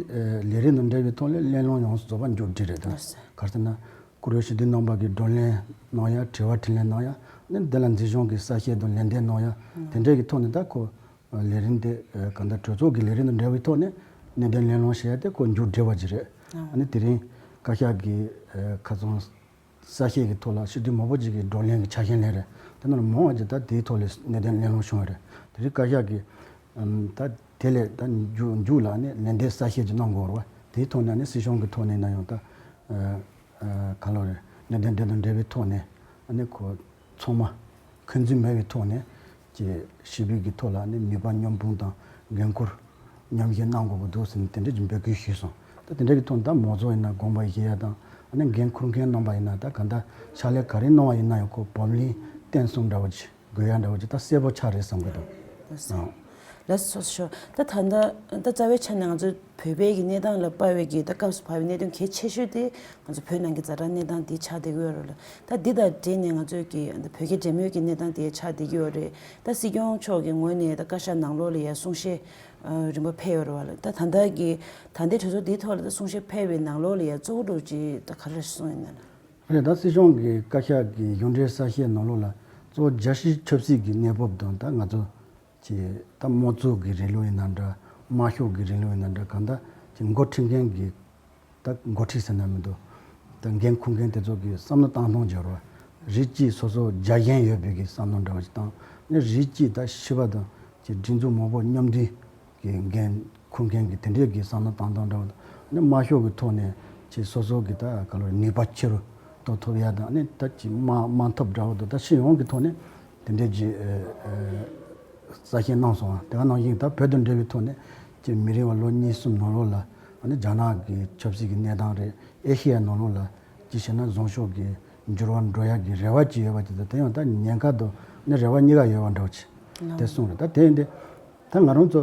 ལས་རིམ་དང་འབྲེལ་བའི་ཐོག་ལ་གླེང་སློང་ཡོངས་སུ་རྫོགས་པ་མཇུག་སྒྲིལ་རེད། ད་ལགས་སོ། ག་རེ་ཟེར་ན་བཀུར་འོས་སྤྱི་འཐུས་རྣམ་པ་གིས་བགྲོ་གླེང་གནང་ཡ། དྲི་བ་དྲིས་ལན་གནང་ཡ། ནི་འདི་ལ་འཛིན་སྐྱོང་གིས་གསལ་བཤད་དང་ལན་འདེབས་གནང་ཡ། དེ་འདྲའི་གི་ཐོག་ནས་ད་ཁོ་ལས་རིམ་དེ་གང་ལྟར་གྲོས་ཚོགས་ཀྱི་ལས་རིམ་དང་འབྲེལ་བའི་ཐོག་ནས་གནད་དོན་གླེང་སློང་བྱེད་ཡ་དེ་ཁོ་མཇུག་སྒྲིལ་བ་ཅིག་རེད། ཨ་ནི་དེ་རིང་བཀའ་ཤག་གིས་ཁ་སང་། གསལ་བཤད་ཀྱི་ཐོག་ལ་སྤྱི་འཐུས་མང་པོ་ཅིག་གིས་བགྲོ་གླེང་གི་ཆ་ཤས་ལེན་རེད། དེ་ནང་ལ་མང་བ་ཅིག་ད་དེའི་ཐོག་ལ་གནད་དོན་གླེང་སློང་བྱུང་བ་རེད། དེ་རིང་བཀའ་ཤག་གིས་ཨམ་ད་དེ་ལས་ད་མཇུག་མཇུག་ལ་ནི་ལན་འདེབས་གསལ་བཤད་ཅིག་གནང་དགོས་རེད་བ། དེའི་ཐོག་ནས་ནི་སྲིད་གཞུང་གི་ཐོག་ནས་ན་ཡང་ད་ཨ་ཨ་ག་ལོ་རེད། གནད་དོན་དེ་དང་འབྲེལ་བའི་ཐོག་ནས་ཨ་ནི་ཁོ་ཚང་མ་འཁོན་འཛིན་མེད་པའི་ཐོག་ནས་ཀྱི་ཞི་བའི་གི་ཐོག་ལ་ནི་ནུས་པ་མཉམ་སྤུངས་དང་འགན་འཁུར་མཉམ་བཞེས་གནང་དགོས་པ་འདུག་ཟེར་ནས་དེ་འདྲ་གྱི་འབོད་སྐུལ་ཞུས་སོང་། ད་དེ་འདྲ་གི་ཐོག་ནས་ད་མང་ཚོགས་ཡིན་ན་དགོངས་པ་བཞེས་ཡ་དང་ཨ་ནི་འགན་འཁུར་མཁན་རྣམ་པ་ཡིན་ན་ད་ག་འདྲ་ཕྱག་ལས་ག་རེ་གནང་བ་ཡིན་ན་ཡང་ཁོ་བབ་བརླིང་བརྟན་གསུམ་འདྲ་བོ་ཅིག་དགོས་ཡ་འདྲ་བོ་ཅིག་ད་གསལ་པོ་ཆགས་རེད་བསམ་གི་འདུག་ཨང་། ལགས་སོ་ཤོ། ད་ད་ལྟ་ད་རྩ་བའི་ཆ་ནས་ང་ཚོ་བོད་པའི་གི་གནས་སྟངས་ལ་དཔག་པའི་གི་ད་སྐབས་སུ་བབས་པའི་གནད་དོན་གལ་ཆེ་ཤོས་དེ་ང་ཚོ་བོད་ནང་གི་ཛ་དྲག་གནས་སྟངས་དེ་ཆགས་བསྡད་ཀྱི་ཡོད་རེད་ལ། ད་འདི་དང་འབྲེལ་ནས་ང་ཚོས་ཀྱི་ད་བོད་རྒྱ་འབྲེལ་མོལ་གྱི་གནས་སྟངས་དེ་ཆགས་བསྡད་ཀྱི་ཡོད་རེད། ད་སྲིད་སྐྱོང་མཆོག་གི་ངོས་ནས་ད་བཀའ་ཤག་ནང་ལོགས་ལ་ཡ་གསུང་བཤད་ཨ་རིམ་པ་ཕེབས་ཡོད་རེད་བ་ལ། ད་ད་ལྟ་གི་ད་ལྟའི་གྲོས་ཚོགས་འདིའི་ཐོག་ལ་ད་གསུང་བཤད་ཕེབས་པའི་ནང་ལོགས་ལ་ཡ་གཙོ་བོ་འདྲ་བོ་ཅིག་ད་ག་རེ་གསུངས་ཡོད་ན་ལ། རེད། ད་སྲིད་སྐྱོང་གི་བཀའ་ཤག་གི་གཞུང་འབྲེལ་གསལ་བཤད་ནང་ལོགས་ལ་གཙོ་བོ་རྒྱལ་སྤྱིའི་ཆབ་སྲིད་ཀྱི་གནས་བབ་དང་ད་ང་ཚོ་ཀྱི་ད་དམངས་གཙོ་གི་རིང་ལུགས་ཡིན་ན་འདྲ། དམར་ཤོག་གི་རིང་ལུགས་ཡིན་ན་འདྲ། གང་ལྟར་ཀྱི་འགོ་ཁྲིད་མཁན་གྱི་ད་འགོ་ཁྲིད་ཟེར་ན་མི་འདུག་ད་འགན་འཁུར་མཁན་དེ་ཚོ་གི་བསམ་བློ་བཏང་སྟངས་སྦྱོར་བ། རིགས་གཅིག་སོ་སོ་རྒྱལ་ཞེན་ཡོད་པའི་གི་བསམ་བློ་འདྲ་བ་ཞིག་བཏང་ནས་རིགས་གཅིག་ད་ཤི་བ་དང་ཀྱི་སྒྲིག་འཛུགས་མང་པོ་མཉམ་འདུས་ཀྱི་འགན་འཁུར་མཁན་གྱི་དེ་འདྲའི་གི་བསམ་བློ་བཏང་སྟངས་འདྲ་བ་དང་། ནི་དམར་ཤོག་གི་ཐོག་ནས་ཀྱི་སོ་སོ་གི་ད་ག་ལོ་ནུས་པ་ཆེ་རུ་གཏོང་ཐུབ་ཡ་དང་། ནི་ད་ཀྱི་དམག་དམག་འཐབ་འདྲ་བ་དང་། ད་སྤྱི་ཡོངས་ཀྱི་ཐོག་ནས་དེ་འདྲའི་གི་ཨ་ཨ་གསལ་བཤད་གནང་སོང་བ། དེ་ག་ནང་བཞིན་ད་བོད་དང་འབྲེལ་བའི་ཐོག་ནས་ཀྱི་མི་རིང་བ་ལོ་གཉིས་གསུམ་ནང་ལོགས་ལ་ཨ་ནི་རྒྱ་ནག་གི་ཆབ་སྲིད་ཀྱི་གནས་སྟངས་རེད། ཨེ་ཤེ་ཡ་ནང་ལོགས་ལ་ཅི་བྱས་ན་བཟང་ཕྱོགས་ཀྱི་འགྱུར་བ་འགྲོ་ཡ་གི་རེ་བ་ཅིག་ཡོད་པ་དེ་ཚོ་དེ་ཡང་ད་ཉེན་ཁ་དང་ནི་རེ་བ་གཉིས་ཀ་ཡོད་པ་འདྲ་བོ་ཅིག་དེ་གསུངས་རེད། ད་དེ་ཡིན་དེ་ད་ང་རང་ཚོ་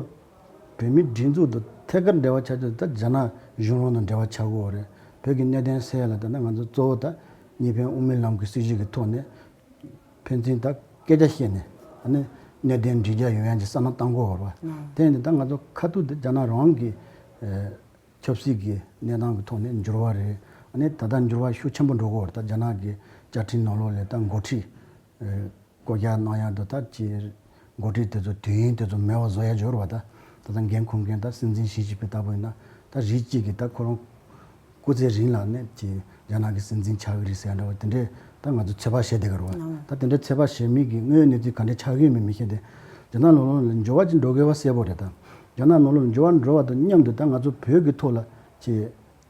བོད་མི་སྒྲིག་འཛུགས་དང་ཐད་ཀར་འབྲེལ་བ་ཆགས་ཀྱི་ད་རྒྱ་ནག་གཞུང་ལུགས་དང་འབྲེལ་བ་ཆགས་ཀྱི་ཡོད་རེད། བོད་ཀྱི་གནད་དོན་སེལ་ཡ་ལ་ད་ནི་ང་ཚོ་གཙོ་བོ་ད་གཉིས་ཕན་དབུ་མའི་ལམ་གྱི་སྲིད་བྱུས་ཀྱི་ཐོག་ནས་ཕན་ཚུན་ད་སྐད་ཆ་བཤད་ནས་ཨ་ནི་གནད་དོན་འགྲིག་རྒྱུ་ཡོང་ཡ་གྱི་བསམ་བློ་བཏང་དགོས་ཡོད་རེད་བ། དེ་ཡིན་དེ་ད་ང་ཚོ་ཁ་ཐུག་དེ་རྒྱ་ནག་རང་གི་ཨ་ཆབ་སྲིད་ཀྱི་གནས་སྟངས་ཀྱི་ཐོག་ནས་འགྱུར་བ་རེད། ཨ་ནི་ད་ལྟ་འགྱུར་བ་ཤུགས་ཆེན་པོ་འགྲོ་གི་ཡོད་རེད། ད་རྒྱ་ནག་གི་བཅའ་ཁྲིམས་ནང་ལོགས་ལ་ད་འགོ་ཁྲིད་ཨ་བསྐོ་བཞག་གནང་ཡ་དང་ད་ཀྱི་འགོ་ཁྲིད་དེ་ཚོ་དུས་ཡུན་དེ་ཚོ་མེད་པ་བཟོ་ཡ་སྦྱོར་བ། ད་ད་ལྟ་འགན་འཁུར་མཁན་ད་སྲིད་འཛིན་ཞི་ཅིན་ཕིང་ལྟ་བུ་ཡིན་ན་ད་རིགས་གཅིག་གིས་ད་ཁོ་རང་སྐུ་ཚེ་རིང་ལ་ནི་ཀྱི་རྒྱ་ནག་གི་སྲིད་འཛིན་ཆགས་ཀྱི་རེད་ཟེར་ཡ་འདྲ་བ་དེ་འདྲས་ད་ང་ཚོ་ཚོད་དཔག་བྱེད་བསྡད་ཀྱི་རེད་བ། ད་དེ་འདྲས་ཚོད་དཔག་བྱེད་མི་གི་དངོས་ཡོད་གནས་ཚུལ་ག་འདྲས་ཆགས་ཀྱི་ཡོད་མེད་མི་ཤེས་ཏེ། རྒྱ་ནག་ནང་ལོགས་ལ་འགྱུར་བ་ཅིག་འགྲོ་དགོས་པ་གསལ་པོ་རེད། ད་རྒྱ་ནག་ནང་ལོགས་ལ་འགྱུར་བ་འགྲོ་བ་དང་མཉམ་དུ་ད་ང་ཚོ་བོད་ཀྱི་ཐོག་ལ་ཀྱི་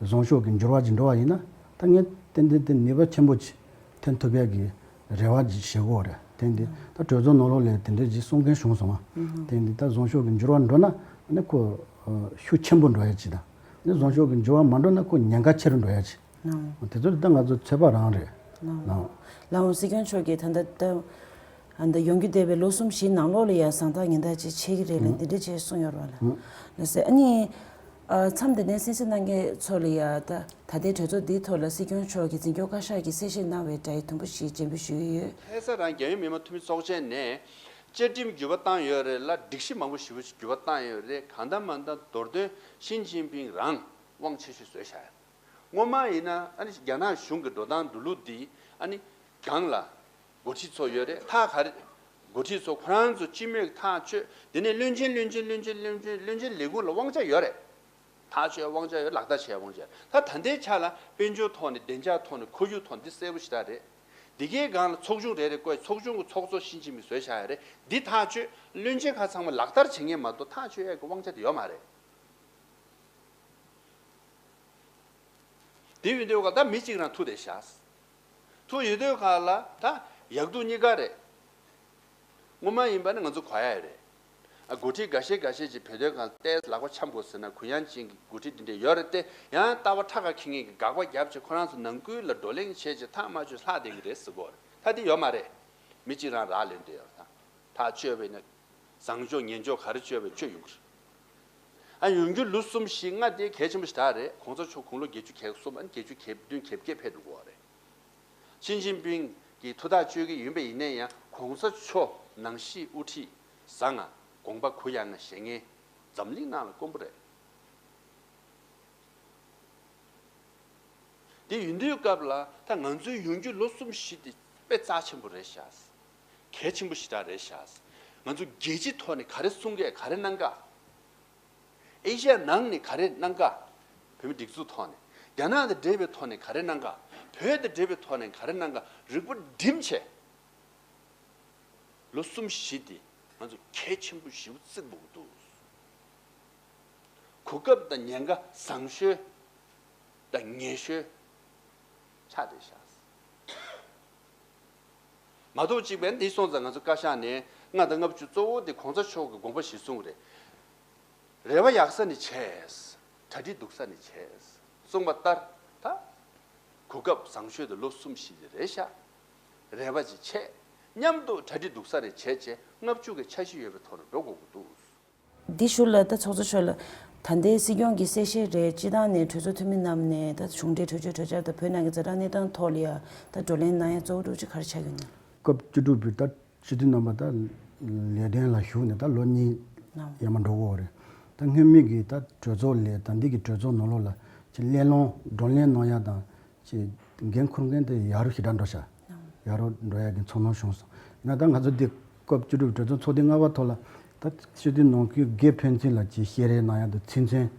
བཟང་ཕྱོགས་ཀྱི་འགྱུར་བ་ཅིག་འགྲོ་བ་ཡིན་ན་ད་ངས་ཏན་ཏན་ཏན་ནུས་པ་ཆེན་པོ་ཅིག་ཐོན་ཐུབ་ཡ་གི་རེ་བ་ཅིག་བྱེད་དགོས་རེད། དེ་འདི་ད་གྲོས་ཚོགས་ནང་ལོགས་ལ་དེ་འདྲས་ཅིག་གསུང་མཁན་བྱུང་སོང་ང་། དེ་འདི་ད་བཟང་ཕྱོགས་ཀྱི་འགྱུར་བ་འགྲོ་ན་ཨ་ནི་ཁོ་ཨ་ཤུགས་ཆེན་པོ་འགྲོ་ཡ་ཅིག་དང་། ཨ་ནི་བཟང་ཕྱོགས་ཀྱི་འགྱུར་བ་མ་འགྲོ་ན་ཁོ་ཉེན་ཁ་ཆེ་རུ་འགྲོ་ཡ་ཅིག་ཨ་དེ་ཚོ་ད་ང་ཚོ་ཚོད་དཔག་རང་རེད། ལའོ་སྲིད་སྐྱོང་མཆོག་གིས་ད་ལྟ་ད་ཨ་ད་ཡོང་རྒྱུ་བསྡད་པའི་ལོ་གསུམ་བཞིའི་ནང་ལོགས་ལ་ཡང་བཟང་ཐག་ཉེ་ཐག་ཅིག་ཆད་ཀྱི་རེད་ལ་འདི་འདྲ་ཅིག་གསུངས་ཡོད་རེད་བ་ལ། ལགས་སེ། ཨ་ནི་ཨ་མཚམས་འདི་ནས་གསན་གཟིགས་གནང་མཁན་ཚོ་ལ་ཡང་ད་ད་ལྟའི་གྲོས་ཚོགས་འདིའི་ཐོག་ལ་སྲིད་སྐྱོང་མཆོག་གིས་འཛིན་སྐྱོང་བཀའ་ཤག་གིས་གསལ་བཤད་གནང་བའི་སྒྲ་ཡིག་དུམ་བུ་ཞིག་སྤྱན་འབུལ་ཞུ་གི་ཡོད། ལྷ་ས་རང་རྒྱལ་ཡོངས་མི་དམངས་འཐུས་མི་ཚོགས་ཆེན་ནས་བཅའ་ཁྲིམས་འགྱུར་བ་བཏང་ཡོད་རེད་ལ། སྒྲིག་གཞི་མང་པོ་ཞེ་པོ་ཞིག་འགྱུར་བ་བཏང་ཡོད་རེད། གང་ལྟར་མ་ལྟར་མདོར་དོན་ཞི་ཅིན་ཕིང་རང་དབང་ཆེ་ཤོས་བཟོས་བཞག་ཡོད། སྔོན་མ་ཡིན་ན་ཨ་ནི་རྒྱ་ནག་གཞུང་གི་འགྲོ་སྟངས་འགྲོ་ལུགས་འདི་ཨ་ནི་སྒང་ལ་འགོ་ཁྲིད་ཚོ་ཡོད་རེད། ཐག་ག་རེ་འགོ་ཁྲིད་ཚོ་ཁོ་རང་ཚོ་སྤྱི་མོས་ཐག་ཆོད། དེ་ནས་བློན་ཆེན་བློན་ཆེན་བློན་ཆེན་བློན་ཆེན་བློན་ཆེན་ལས་ཁུངས་ལ་དབང་ཆ་ཡོད་རེད། ཐག་ཆོད་དབང་ཆ་ཡོད། ལག་བསྟར་བྱེད་དབང་ཆ་ཡོད། ད་ད་ལྟའི་ཆ་ལ་དཔལ་འབྱོར་ཐོག་ནས་བདེ་འཇགས་ཐོག་ནས་ཁོར་ཡུག་ཐོག་ནས་འདི་གསལ་པོ་ཞེ་དྲག་རེད། འདི་གའི་སྒང་ལ་ཚོགས་ཆུང་རེ་རེ་བསྐོས། ཚོགས་ཆུང་གི་ཚོགས་གཙོ་ཞི་ཅིན་ཕིང་བཟོས་བཞག་ཡ་རེད། འདི་ཐག་ཆོད། བློན་ཆེན་ཁག་ཚང་མ་ལག་བསྟར་བྱེད་མཁན་མ་གཏོགས་ཐག་ཆོད་ཡ་གི་དབང་ཆ་དེ་ཡོད་མ་རེད། དེ་ཡིན་དུས་ཀ་ད་མི་གཅིག་རང་ཐུག་བསྡད་བཞག་ཐུག་ཡོད་དུས་ཀ་ལ་ད་ཡག་སྡུག་གཉིས་ཀ་རེད། སྔོན་མ་ཡིན་པ་ནི་ང་ཚོ་གོ་ཡ་རེད། ཨ་འགོ་ཁྲིད་འགའ་ཤས་འགའ་ཤས་ཀྱིས་བོད་དོན་སྒང་ཏོག་ཙམ་ལག་པ་འཆང་དགོས་ཟེར་ན། གུ་ཡངས་ཅན་གྱི་འགོ་ཁྲིད་དེ་འདྲས་ཡོད་རེད་དེ། ཡང་ལྟ་བ་ཁྲ་ཁ་འཁྱེར་མཁན་གྱིས་དགག་པ་བརྒྱབ་བྱས་ཁོ་རང་ཚོ་ནང་ཁུལ་ལ་བགྲོ་གླེང་བྱས་བྱས་ཐག་མ་ཆོད་ལྷག་བསྡད་ཀྱི་རེད་ཟེར་གོ་རེད། ད་དེ་ཡོད་མ་རེད། མི་གཅིག་རང་རག་ལས་འདི་ཡོད་ད། ཐག་ཆོད་པས་ན་བཟང་ཕྱོགས་ངན་ཕྱོགས་ག་རེ་ཆོད་པས་ཆོད་ཡོང་གི་རེད། ཨ་ཡོང་རྒྱུ་ལོ་གསུམ་བཞི་ལྔ་དེ་གལ་ཆེན་པོ་ཞེ་དྲག་རེད། གོང་ས་མཆོག་དགུང་ལོ་བརྒྱད་ཅུ་གྱ་གསུམ། ཨ་ནི་བརྒྱད་ཅུ་གྱ་བདུན་གྱ་བརྒྱད་ཕེབས་འགྲོ་གི་ཡོད་རེད། ཞི་ཅིན་ཕིང་གི་ཐུགས་ཐག་གཅོད་ཀྱི་ཡིན་པ་ཡིན་ན་ཡང་གོང་ས་མཆོག་ནང་བཞིན་དབུ་ཁྲིད་བཟང་ང་དགོངས་པ་གུ་ཡངས་ང་བཞེས་མཁན་འཛམ་གླིང་ནང་ལ་དཀོན་པོ་རེད། དེ་ཡིན་དུས་སྐབས་ལ་ད་ང་ཚོའི་ཡོང་རྒྱུ་ལོ་གསུམ་བཞི་དེ་དཔེ་རྩ་ཆེན་པོ་རེད་ཤག་གལ་ཆེན་པོ་ཞེ་དྲག་རེད་ཤག་ང་ཚོ་རྒྱལ་སྤྱིའི་ཐོག་ནས་ག་རེ་གསུང་གི། ག་རེ་གནང་ག་ཨེ་ཤ་ཡ་ནང་ནས་ག་རེ་གནང་ག་བོད་མི་སྒྲིག་འཛུགས་ཐོག་ནས། རྒྱ་ནག་དང་འབྲེལ་བའི་ཐོག་ནས་ག་རེ་གནང་ག་བོད་དང་འབྲེལ་བའི་ཐོག་ནས་ག་རེ་གནང་ག་རིག་པ་བསྒྲིམས་བྱས། ལོ་གསུམ་བཞི་དེ་ང་ཚོ་གལ་ཆེན་པོ་ཞེ་པོ་བརྩི་དགོས་ཀྱི་འདུག་གོ་སྐབས་དང་ཉེན་ཁ་བཟང་ཤོས་དང་ངན་ཤོས་ཆགས་བསྡད་ཤག་མ་གཏོགས་གཅིག་པའི་འདི་སོང་ཙང་ང་ཚོ་བཀའ་ཤག་ནས་ལྔ་དང་ལྔ་བཅུ་གཙོ་བོ་དེ་གོང་ས་མཆོག་གི་དགོངས་པ་གཞིར་བཟུང་རེད། རེ་བ་ཡག་ས་ནས་བྱས། གྲ་སྒྲིག་སྡུག་ས་ནས་བྱས། གསུངས་པ་ལྟར་ད་གོ་སྐབས་བཟང་ཤོས་དེ་ལོ་གསུམ་བཞི་དེ་རེད་ཤག་རེ་བ་ཅིག་བྱས། མཉམ་དུ་གྲ་སྒྲིག་སྡུག་ས་ནས་བྱས་བྱས་ལྔ་བཅུ་གི་འཆར་གཞི་ཡོད་པའི་ཐོག་ནས་འགྲོ་དགོས་ཀྱི་འདུག་འདི་ཞུ་ལ་ད་ཚོགས་གཙོ་མཆོག་ལ། ད་ལྟའི་སྲིད་སྐྱོང་གི་གསལ་བཤད་རེད། སྤྱི་བཏང་ནས་གྲོས་ཚོགས་འཐུས་མི་རྣམས་ནས་ད་གཞུང་འབྲེལ་གྲོས་ཆོད་གྲོས་འཆར་དང་བོད་ནང་གི་ཛ་དྲག་གནས་སྟངས་ཐོག་ལ་ཡ་ད་བགྲོ་གླེང་གནང་ཡ་གཙོ་བོ་འདྲ་ཅིག་ག་རེ་ཆགས་ཡོད་ན། སྐབས་བཅུ་དྲུག་པའི་ད་སྤྱི་འཐུས་རྣམ་པ་ད་ལས་དོན་ལ་ཞུགས་ནས་ད་ལོ་གཉིས་ནམ་ཡར་མར་འགྲོ་གི་ཡོད་རེད། ད་སྔོན་མའི་གི་ད་གྲོས་ཚོགས་ལས་ད་འདི་གི་གྲོས་ཚོགས་ནང་ལོགས་ལ་ཅིག་གླེང་སློང་བགྲོ་གླེང་གནང་ཡ་དང་། ཅེས་འགན་འཁུར་མཁན་དེ་ཡག་རུ་ཞེ་དྲག་འགྲོ་ཤག་ཡག་རུ་འགྲོ་ཡ་གི་ཚོར་སྣང་བྱུང་སོང་། ཡིན་ན་ད་ང་ཚོ་འདི་སྐབས་བཅུ་དྲུག་གྲོས་ཚོགས་ཚོགས་དུས་ལྔ་པ་ཐོག་ལ་ད་སྤྱི་འཐུས་ནང་ཁུལ་སྒེར་ཕན་ཚུན་ལ་ཅིག་བཤད་རེས་གནང་ཡ་དང་ཚིག་མཚོན་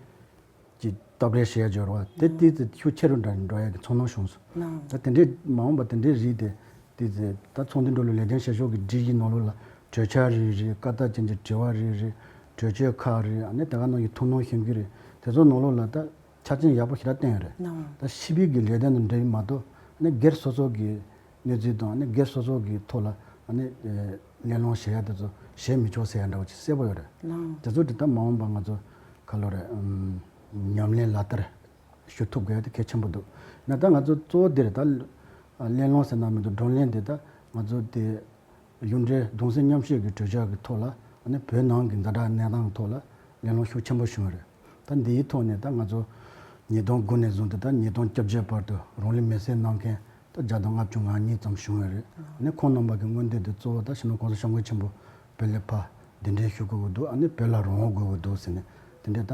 ཅིག་སྟབས་རེས་བྱེད་ཡ་འབྱོར་བ་དེ་ཏོག་ཙམ་ཤུགས་ཆེ་རུ་འགྲོ་འགྲོ་ཡ་གི་ཚོར་སྣང་བྱུང་སོང་། ད་དེ་འདྲའི་མ་འོངས་པ་དེ་འདྲའི་རིགས་དེ་ཏོག་ཙམ་ད་ཚོགས་འདུ་འགྲོ་ལུགས་ལས་དོན་བྱེད་ཕྱོགས་ཀྱི་སྒྲིག་གཞི་ནང་ལོགས་ལ་གྲོས་འཆར་རེ་རེ་བཀའ་ལྟར་ཅན་གྱི་དྲི་བ་རེ་རེ་གྲོས་ཆོད་ཁག་རེ་ཨ་ནི་དེ་ག་ནང་གི་ཐུགས་སྣང་ཞིབ་འཇུག་རེ་དེ་ཚོ་ནང་ལོགས་ལ་ད། ཆ་རྐྱེན་ཡག་པོ་ཞེ་དྲག་བསྟན་ཡོད་རེད། ནའང་། ད་ཕྱི་པའི་གི་ལས་དོན་དང་འབྲེལ་བའི་མ་གཏོགས་ཨ་ནི་སྒེར་སོ་སོ་གི་གནས་ཚུལ་དང་ཨ་ནི་སྒེར་སོ་སོ་གི་ཐོག་ལ་ཨ་ནི་ཨེ་གླེང་སློང་བྱེད་ཡ་དེ་ཚོ་བྱེད་མི་ཆོག་ཟེར་ཡ་འདྲ་བོ་ཅིག་གསལ་པོ་ཡོད་རེད། ནའང་། དེ་ཚོ་དེ་ད་མ་འོངས་པ་ང་ཚོ་ག་ལོ་རེད་ཨམ་ཉམས་ལེན་ལག་བསྟར་ཞུ་ཐུབ་དགོས་ཡ་དེ་གལ་ཆེན་པོ་འདུག་ན་ད་ང་ཚོ་གཙོ་བོ་དེ་རེད། ད་གླེང་སློང་ཟེར་ན་མི་འདུག་བགྲོ་གླེང་དེ་ད་ང་ཚོ་དེ། གཞུང་འབྲེལ་གདུང་སེམས་མཉམ་སྐྱེད་ཀྱི་གྲོས་འཆར་གྱི་ཐོག་ལ་ཨ་ནི་བོད་ནང་གི་ཛ་དྲག་གནས་སྟངས་ཐོག་ལ་གླེང་སློང་ཤུགས་ཆེན་པོ་བྱུང་བ་རེད། ད་འདིའི་ཐོག་ནས་ད་ང་ཚོ་ཉིས་སྟོང་དགུ་ནས་བཟུང་སྟེ་ད་ཉིས་སྟོང་བཅོ་བརྒྱད་བར་དུ་རང་ལུས་མེར་སྲེག་གནང་མཁན་ད་བརྒྱ་དང་ལྔ་བཅུ་ང་གཉིས་ཙམ་བྱུང་བ་རེད། ཨ་ནི་ཁོང་རྣམ་པ་གི་མངོན་འདོད་དེ་གཙོ་བོ་ད་སྤྱི་ནོར་གོང་ས་སྐྱབས་མགོན་ཆེན་པོ་བོད་ལ་ཕར་གདན་འདྲེན་ཞུ་དགོས་ཀྱི་འདུག་ཨ་ནི་བོད་ལ་རང་དབང་དགོས་ཀྱི་འདུག་ཟེར་ནས་དེ་འདྲའི་ད་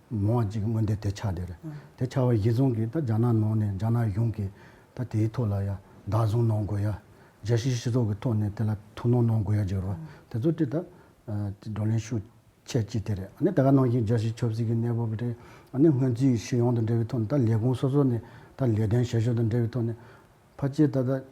མང་བ་ཅིག་གི་མངོན་འདོད་དེ་ཆགས་བསྡད་རེད། དེ་ཆགས་པ་གཞིར་བཟུང་གིས་ད་རྒྱ་ནག་ནང་ནས་རྒྱ་ནག་གཞུང་གིས་ད་དེའི་ཐོག་ལ་ཡ་བདག་བཟུང་གནང་དགོས་ཡ། རྒྱལ་སྤྱིའི་སྤྱི་ཚོགས་ཀྱི་ཐོག་ནས་དེ་ལ་ཐུགས་སྣང་གནང་དགོས་ཡ་ཅིག་ཡོད་རེད་བ། དེ་ཚོ་དེ་ད་བགྲོ་གླེང་ཤུགས་ཆེ་ཅིག་དེ་རེད། ཨ་ནི་ད་ག་ནང་བཞིན་རྒྱལ་སྤྱིའི་ཆབ་སྲིད་ཀྱི་གནས་བབ་རེད། ཨ་ནི་སྔོན་རྩིས་ཤེས་ཡོན་དང་འབྲེལ་བའི་ཐོག་ནས་ད་ལས་ཁུངས་སོ་སོ་ནས་ད་ལས་དོན་བྱེད་ཕྱོགས་དང་འབྲེལ་བའི་ཐོག་ནས་ཕལ་ཆེར་ད་ལྟ་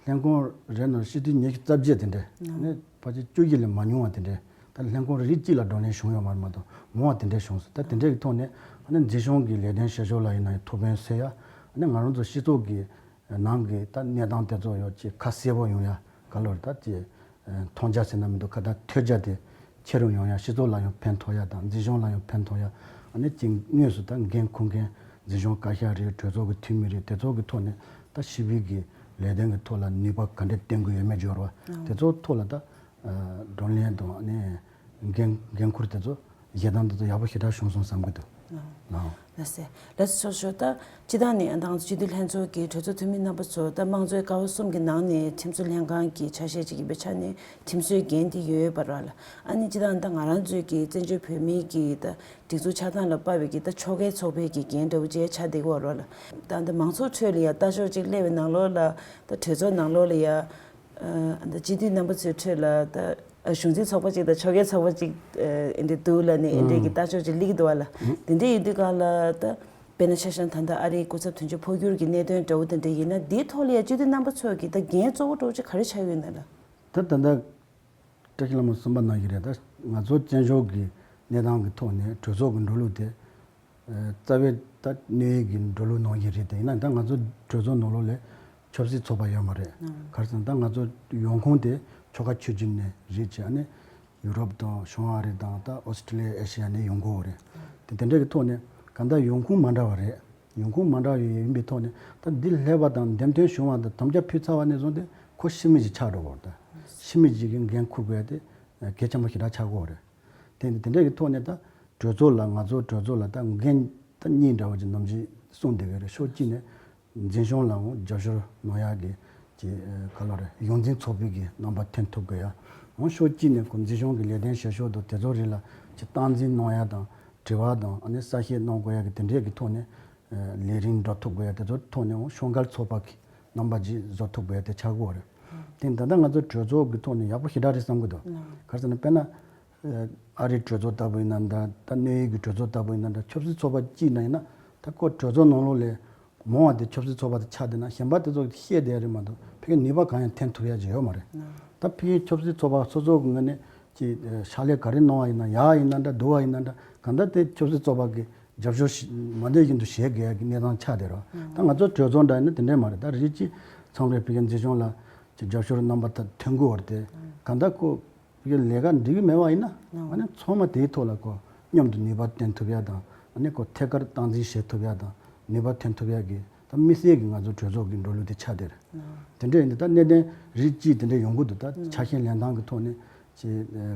ལྷན་ཁང་རེ་ནང་སྤྱི་འཐུས་ཉི་ཤུ་རྩ་བརྒྱད་དེ་འདྲས་ཨ་ནི་ཕལ་ཆེར་བཅུ་བཞི་ལས་མ་ཉུང་བ་དེ་འདྲས་ད་ལྷན་ཁང་རེ་གཅིག་ལ་བགྲོ་གླེང་བྱུང་ཡོད་མ་རེད་མ་གཏོགས་མང་བ་དེ་འདྲས་བྱུང་སོང་། ད་དེ་འདྲས་ཀྱི་ཐོག་ནས་ཨ་ནི་འཛིན་སྐྱོང་གི་ལས་དོན་བྱེད་ཕྱོགས་ལ་ཡིན་ན་ཡང་ཐུགས་ཕན་གསོས་ཡ། ཨ་ནི་ང་རང་ཚོ་སྤྱི་ཚོགས་ཀྱི་ནང་གི་ད་གནས་སྟངས་དེ་ཚོ་ཡོད་ཅིག་ཁ་གསལ་པོ་ཡོང་ཡ་ག་ལོར་ད་ཅི་མཐོང་རྒྱ་ཟེར་ན་མི་འདུག་ག་ད་ཐོས་རྒྱ་དེ་ཆེ་རུ་ཡོང་ཡ། སྤྱི་ཚོགས་ལ་ཡང་ཕན་ཐོགས་ཡ་དང་འཛིན་སྐྱོང་ལ་ཡང་ཕན་ཐོགས་ཡ། ཨ་ནི་ཅིག་དངོས་སུ་ད་འགན་འཁུར་མཁན་འཛིན་སྐྱོང་བཀའ་ཤག་རེད་གྲོས་ཚོགས་ཀྱི་འཐུས་མི་རེད་དེ་ཚོ་གི་ཐོག་ནས་ད་ཕྱི་པའི་གི་ལས་དོན་གྱི་ཐོག་ལ་ནུས་པ་ག་འདྲས་བཏོན་དགོས་ཡོད་མེད་འབྱོར་བ་དེ་ཚོ་ཐོག་ལ་ད་བགྲོ་གླེང་དང་ཨ་ནི་འགན་འགན་འཁུར་དེ་ཚོ་བཞེས་སྟངས་དེ་ཚོ་ཡག་པོ་ཞེ་དྲག་བྱུང་སོང་བསམ་གྱི་འདུག་ལགས་སོ། ལགས་སོ། ད་སྤྱི་བཏང་ནས་ཨ་ནི་ད་སྤྱི་འཐུས་ལྷན་ཚོགས་ཀྱི་གྲོས་ཚོགས་འཐུས་མི་རྣམ་པ་ཚོ་ད་དམངས་གཙོའི་ཀ་བ་གསུམ་གྱི་ནང་ནས་ཁྲིམས་བཟོ་ལྷན་ཁང་གི་ཆ་ཤས་ཅིག་ཡིན་པའི་ཆ་ནས་ཁྲིམས་བཟོའི་འགན་དེ་ཡོད་པ་རེད་ལ། ཨ་ནི་སྤྱི་བཏང་ད་ང་རང་ཚོའི་གི་བཙན་བྱོལ་བོད་མིའི་གི་ད་སྒྲིག་འཛུགས་ཆགས་སྟངས་ལ་དཔག་པའི་གི་ད་ཕྱོགས་འགལ་ཚོགས་པའི་གི་འགན་འདྲ་བོ་ཅིག་ཆགས་བསྡད་ཀྱི་ཡོད་རེད་ལ། ད་ད་མང་ཚོགས་ཁྲོད་ལ་ཡ་ལྟ་ཕྱོགས་ཅིག་སླེབས་པའི་ནང་ལོགས་ལ་ད་གྲོས་ཚོགས་ནང་ལོགས་ལ་ཡ། ཨ་ད་སྤྱི་འཐུས་རྣམ་པ་ཚོའི་ཁྲོད་ལ་ད་གཞུང་འཛིན་ཚོགས་པ་གཅིག་དང་ཕྱོགས་འགལ་ཚོགས་པ་གཅིག་ཨ་འདི་འདུག་ལབ་ནས་ཨ་འདྲས་ཀྱི་ལྟ་ཕྱོགས་གཅིག་སླེབས་ཀྱི་འདུག་བ་ལ། དེ་འདྲས་ཡིན་དུས་ག་ལ་ད་དཔེར་ན་ཆ་བཞག་ན་ད་ལྟ་ཨ་རིའི་སྐུ་ཚབ་དོན་གཅོད་འཕོ་འགྱུར་གྱི་གནད་དོན་འདྲ་བོ་དེ་འདྲས་ཡིན་ན་འདིའི་ཐོག་ལ་ཡ་སྤྱི་འཐུས་རྣམ་པ་ཚོ་གི་ད་འགན་གཙོ་བོ་འདྲ་བོ་ཅིག་ག་རེ་ཆགས་ཡོད་ན་ལ། ད་ད་ལྟ་བཀྲ་ཤིས་ལྷ་མོ་གསུངས་པ་ནང་བཞིན་རེད། ད་ང་ཚོ་བཙན་བྱོལ་གྱི་གནས་སྟངས་ཀྱི་ཐོག་ནས་གྲོས་ཚོགས་ཀྱི་འགྲོ་ལུགས་དེ། རྩ་བའི་ད་གནས་ཡིག་གི་འགྲོ་ལུགས་ནང་བཞིན་རེད་དེ། ཡིན་ན་ད་ང་ཚོ་གྲོས་ཚོགས་ནང་ལོགས་ལ་ཆབ་སྲིད་ཚོགས་པ་ཡོད་མ་རེད། ག་རེ་ཟེར་ན་ད་ང་ཚོ་ཡོང་ཁུངས་དེ་ཆོལ་ཁ་ཆོས་བརྒྱུད་ནས་རེད་ཅེས་ཨ་ནི་ཡུ་རོབ་དང་བྱང་ཨ་རི་དང་ད་ཨོ་སི་ཀྲི་ལི་ཡ་ཨེ་ཤི་ཡ་ནས་ཡོང་གི་ཡོད་རེད། དེ་དེ་འདྲ་གི་ཐོག་ནས་གང་ལྟར་ཡོང་ཁུངས་མ་འདྲ་བ་རེད། ཡོང་ཁུངས་མ་འདྲ་བ་ཡོད་ཡིན་པའི་ཐོག་ནས་ད་འདི་སླེབས་པ་དང་འདེམས་ཐོན་བྱུང་བ་དང་དམ་བཅའ་ཕུལ་ཚར་བ་ནས་བཟུང་སྟེ་ཁོ་ཕྱི་མི་ཞིག་ཆགས་འགྲོ་གི་ཡོད་རེད། ད་ཕྱི་མི་ཞིག་གིས་འགན་འཁུར་དགོས་ཡ་དེ་གལ་ཆེན་པོ་ཞེ་དྲག་ཆགས་ཀྱི་ཡོད་རེད། དེ་དེ་འདྲ་གི་ཐོག་ནས་ད་གྲོས་ཚོགས་ལ་ང་ཚོ་གྲོས་ཚོགས་ལ་ད་འགན་ད་གཉིས་འདྲ་བོ་ཅིག་ནམ་རྒྱུན་གསུངས་བསྡད་ཀྱི་རེད། ཕྱོགས་གཅིག་ནས་འཛིན་སྐྱོང་ལའང་རྒྱབ་སྐྱོར་གནང་ཡག་གི་ཅིག་ག་ལ་རེད་ཡོངས་འཛིན་ཚོགས་པའི་གི་རྣམ་པ་ཐོན་ཐུབ་དགོས་ཡ། འོང་ཕྱོགས་གཅིག་ནས་ཁོ་འཛིན་སྐྱོང་གི་ལས་དོན་བྱེད་ཕྱོགས་དང་དེ་ཚོ་རིགས་ལ་ཅིག་སྟངས་འཛིན་གནང་ཡ་དང་དྲི་བ་དང་ཨ་ནི་གསལ་བཤད་གནང་དགོས་ཡ་གི་དེ་འདྲས་གི་ཐོག་ནས་ལས་རིམ་འགྲོ་ཐུབ་དགོས་ཡ་དེ་ཚོ་ཐོག་ནས་འོང་ཕྱོགས་འགལ་ཚོགས་པ་གི་རྣམ་པ་ཅིག་བཟོ་ཐུབ་དགོས་ཡ་དེ་ཆགས་ཀྱི་ཡོད་རེད། དེ་ད་ལྟ་ང་ཚོ་གྲོས་ཚོགས་ཀྱི་ཐོག་ནས་ཡག་པོ་ཞེ་དྲག་རེད་བསམ་གྱི་འདུག་ག་རེ་ཟེར་ན་དཔེར་ན། ཨ་རིའི་གྲོས་ཚོགས་ལྟ་བུ་ཡིན་ན་འདྲ། ད་གནད་ཡོད་ཀྱི་གྲོས་ཚོགས་ལྟ་བུ་ཡིན་ན་འདྲ། ཆབ་སྲིད་ཚོགས་པ་གཅིག་ན་ཡིན་ན་ད་ཁོ་གྲོས་ཚོགས་ནང་ལོགས་ལས་ མང་བ་དེ་ཆབ་སྲིད་ཚོགས་པ་དེ་ཆགས་བསྡད་ན་གཞན་པ་དེ་ཚོ་ཤེས་བསྡད་རེད་མ་གཏོགས་ཕ་གིའི་ནུས་པ་གང་ཡང་འཐེན་ཐུབ་ཡ་ཅིག་ཡོད་མ་རེད། ད་ཕ་གིའི་ཆབ་སྲིད་ཚོགས་པ་སོ་སོ་གི་ངོས་ནས་ཀྱི་ཕྱག་ལས་ག་རེ་གནང་བ་ཡིན་ན་ཡག་ཡིན་ན་འདྲ་སྡུག་པ་ཡིན་ན་འདྲ་གང་ལྟར་དེ་ཆབ་སྲིད་ཚོགས་པ་གི་རྒྱབ་སྐྱོར་ཞིག་མ་འདོད་བཞིན་དུ་བྱེད་དགོས་ཡ་གི་གནས་སྟངས་ཆགས་བསྡད་རེད་བ། ད་ང་ཚོ་གྲོས་ཚོགས་འདྲ་ཡིན་ན་དེ་འདྲས་མ་རེད། ད་རིགས་གཅིག་མཚམས་རེ་ཕ་གིའི་འཛིན་སྐྱོང་ལ་ཀྱི་རྒྱབ་སྐྱོར་རྣམ་པ་ད་ཐོན་གི་ཡོད་རེད་དེ་གང་ལྟར་ཁོ། ཡོད་ལས་ཀ་འགྲིག་གི་མེད་པ་ཡིན་ན། ཨ་ནི་ཚང་མ་དེའི་ཐོག་ལ་ཁོ་མཉམ་དུ་ནུས་པ་བཏོན་ཐུབ་ཡ་དང་། ཨ་ནི་ཁོ་ཐད་ཀར་སྟངས་འཛིན་བྱེད་ཐུབ་ཡ་དང་། ནུས་པ་ཐོན་ཐུབ་ཡ་གི་ད་དམིགས་བསལ་གྱི་ང་ཚོ་གྲོས་ཚོགས་ཀྱི་འགྲོ་ལུགས་དེ་ཆགས་བསྡད་རེད། དེ་འདྲ་ཡིན་དུས་ད་གནད་དོན་རིགས་གཅིག་དེ་འདྲ་ཡོང་གི་འདུག་ད་ཆ་ཤས་ལེན་སྟངས་ཀྱི་ཐོག་ནས་ཅི་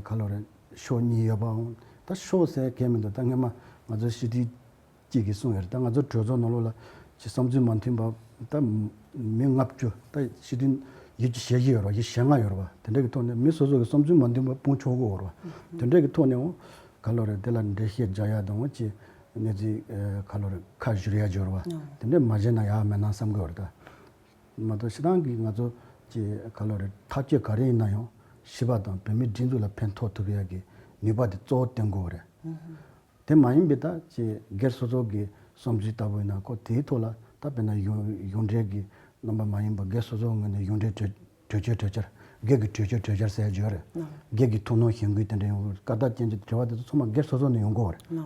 ག་ལོ་རེད། ཕྱོགས་གཉིས་ཡོད་པའང་ད་ཕྱོགས་ཟེར་གལ་མི་འདུག་ད་སྔོན་མ་ང་ཚོ་སྤྱི་འཐུས། གཅིག་གིས་གསུངས་ཡོད་རེད། ད་ང་ཚོ་གྲོས་ཚོགས་ནང་ལོགས་ལ་ཅི་བསམ་ཚུལ་མ་མཐུན་པ་ད་མི་ལྔ་བཅུ་ད་ཕྱི་དྲིན་ཡུལ་གྱི་ཞལ་བཞི་ཡོད་རེད་བ། ཡུལ་ཞེ་ལྔ་ཡོད་རེད་བ། དེ་འདྲ་གི་ཐོག་ནས་མི་སོ་སོ་གི་བསམ་ཚུལ་མ་མཐུན་པ་སྤུངས་ཆོག་གི་ཡོད་རེད་བ། དེ་འདྲ་གི་ཐོག་ནས་འོ་ག་ལོ་རེད། དེ་ལ་འགྲེལ་བཤད་རྒྱག་ཡ་དང་འོ་ཅི་གནས་ཚུལ་ག་ལོ་རེད་ཁ་བཞུར་ཡ་ཡོད་རེད་བ། དེ་འདྲ་མ་བྱས་ན་ཡག་མེད་ན་བསམ་གི་ཡོད་རེད་ད། མ་གཏོགས་སྤྱིར་བཏང་གི་ང་ཚོ་ཅི་ག་ལོ་རེད་ཐག་གཅོད་ག་རེ་ཡིན་ན་ཡང་སྤྱི་པ་དང་བོད་མིའི་སྒྲིག་འཛུགས་ལ་ཕན་ཐོགས་ཐུབ་ཡ་གི་ནུས་པ་དེ་གཙོ་བོ་བཏོན་དགོས་རེད། དེ་མ་ཡིན་པའི་ད་ཅི་སྒེར་སོ་སོ་གི་བསམ་ཚུལ་ལྟ་བུ་ཡིན་ན་ཁོ་དེའི་ཐོག་ལ་ད་དཔེར་ན་གཞུང་གཞུང་འབྲེལ་གྱི་རྣམ་པ་མ་ཡིན་པ་སྒེར་སོ་སོའི་ངོས་ནས་གཞུང་འབྲེལ་གྲོས་གྲོས་ཆོད་གྲོས་འཆར་སྒེར་གྱི་གྲོས་ཆོད་གྲོས་འཆར་ཟེར་ཡ་ཡོད་རེད། སྒེར་གྱི་ཐུགས་སྣང་གཞེན་སྐུལ་དེ་འདྲ་ཡོང་བར་སྐབས་དང་རྐྱེན་གྱི་དྲི་བ་དེ་ཚོ་ཚང་མ་སྒེར་སོ་སོ་ནས་ཡོང་གི་ཡོད་རེད།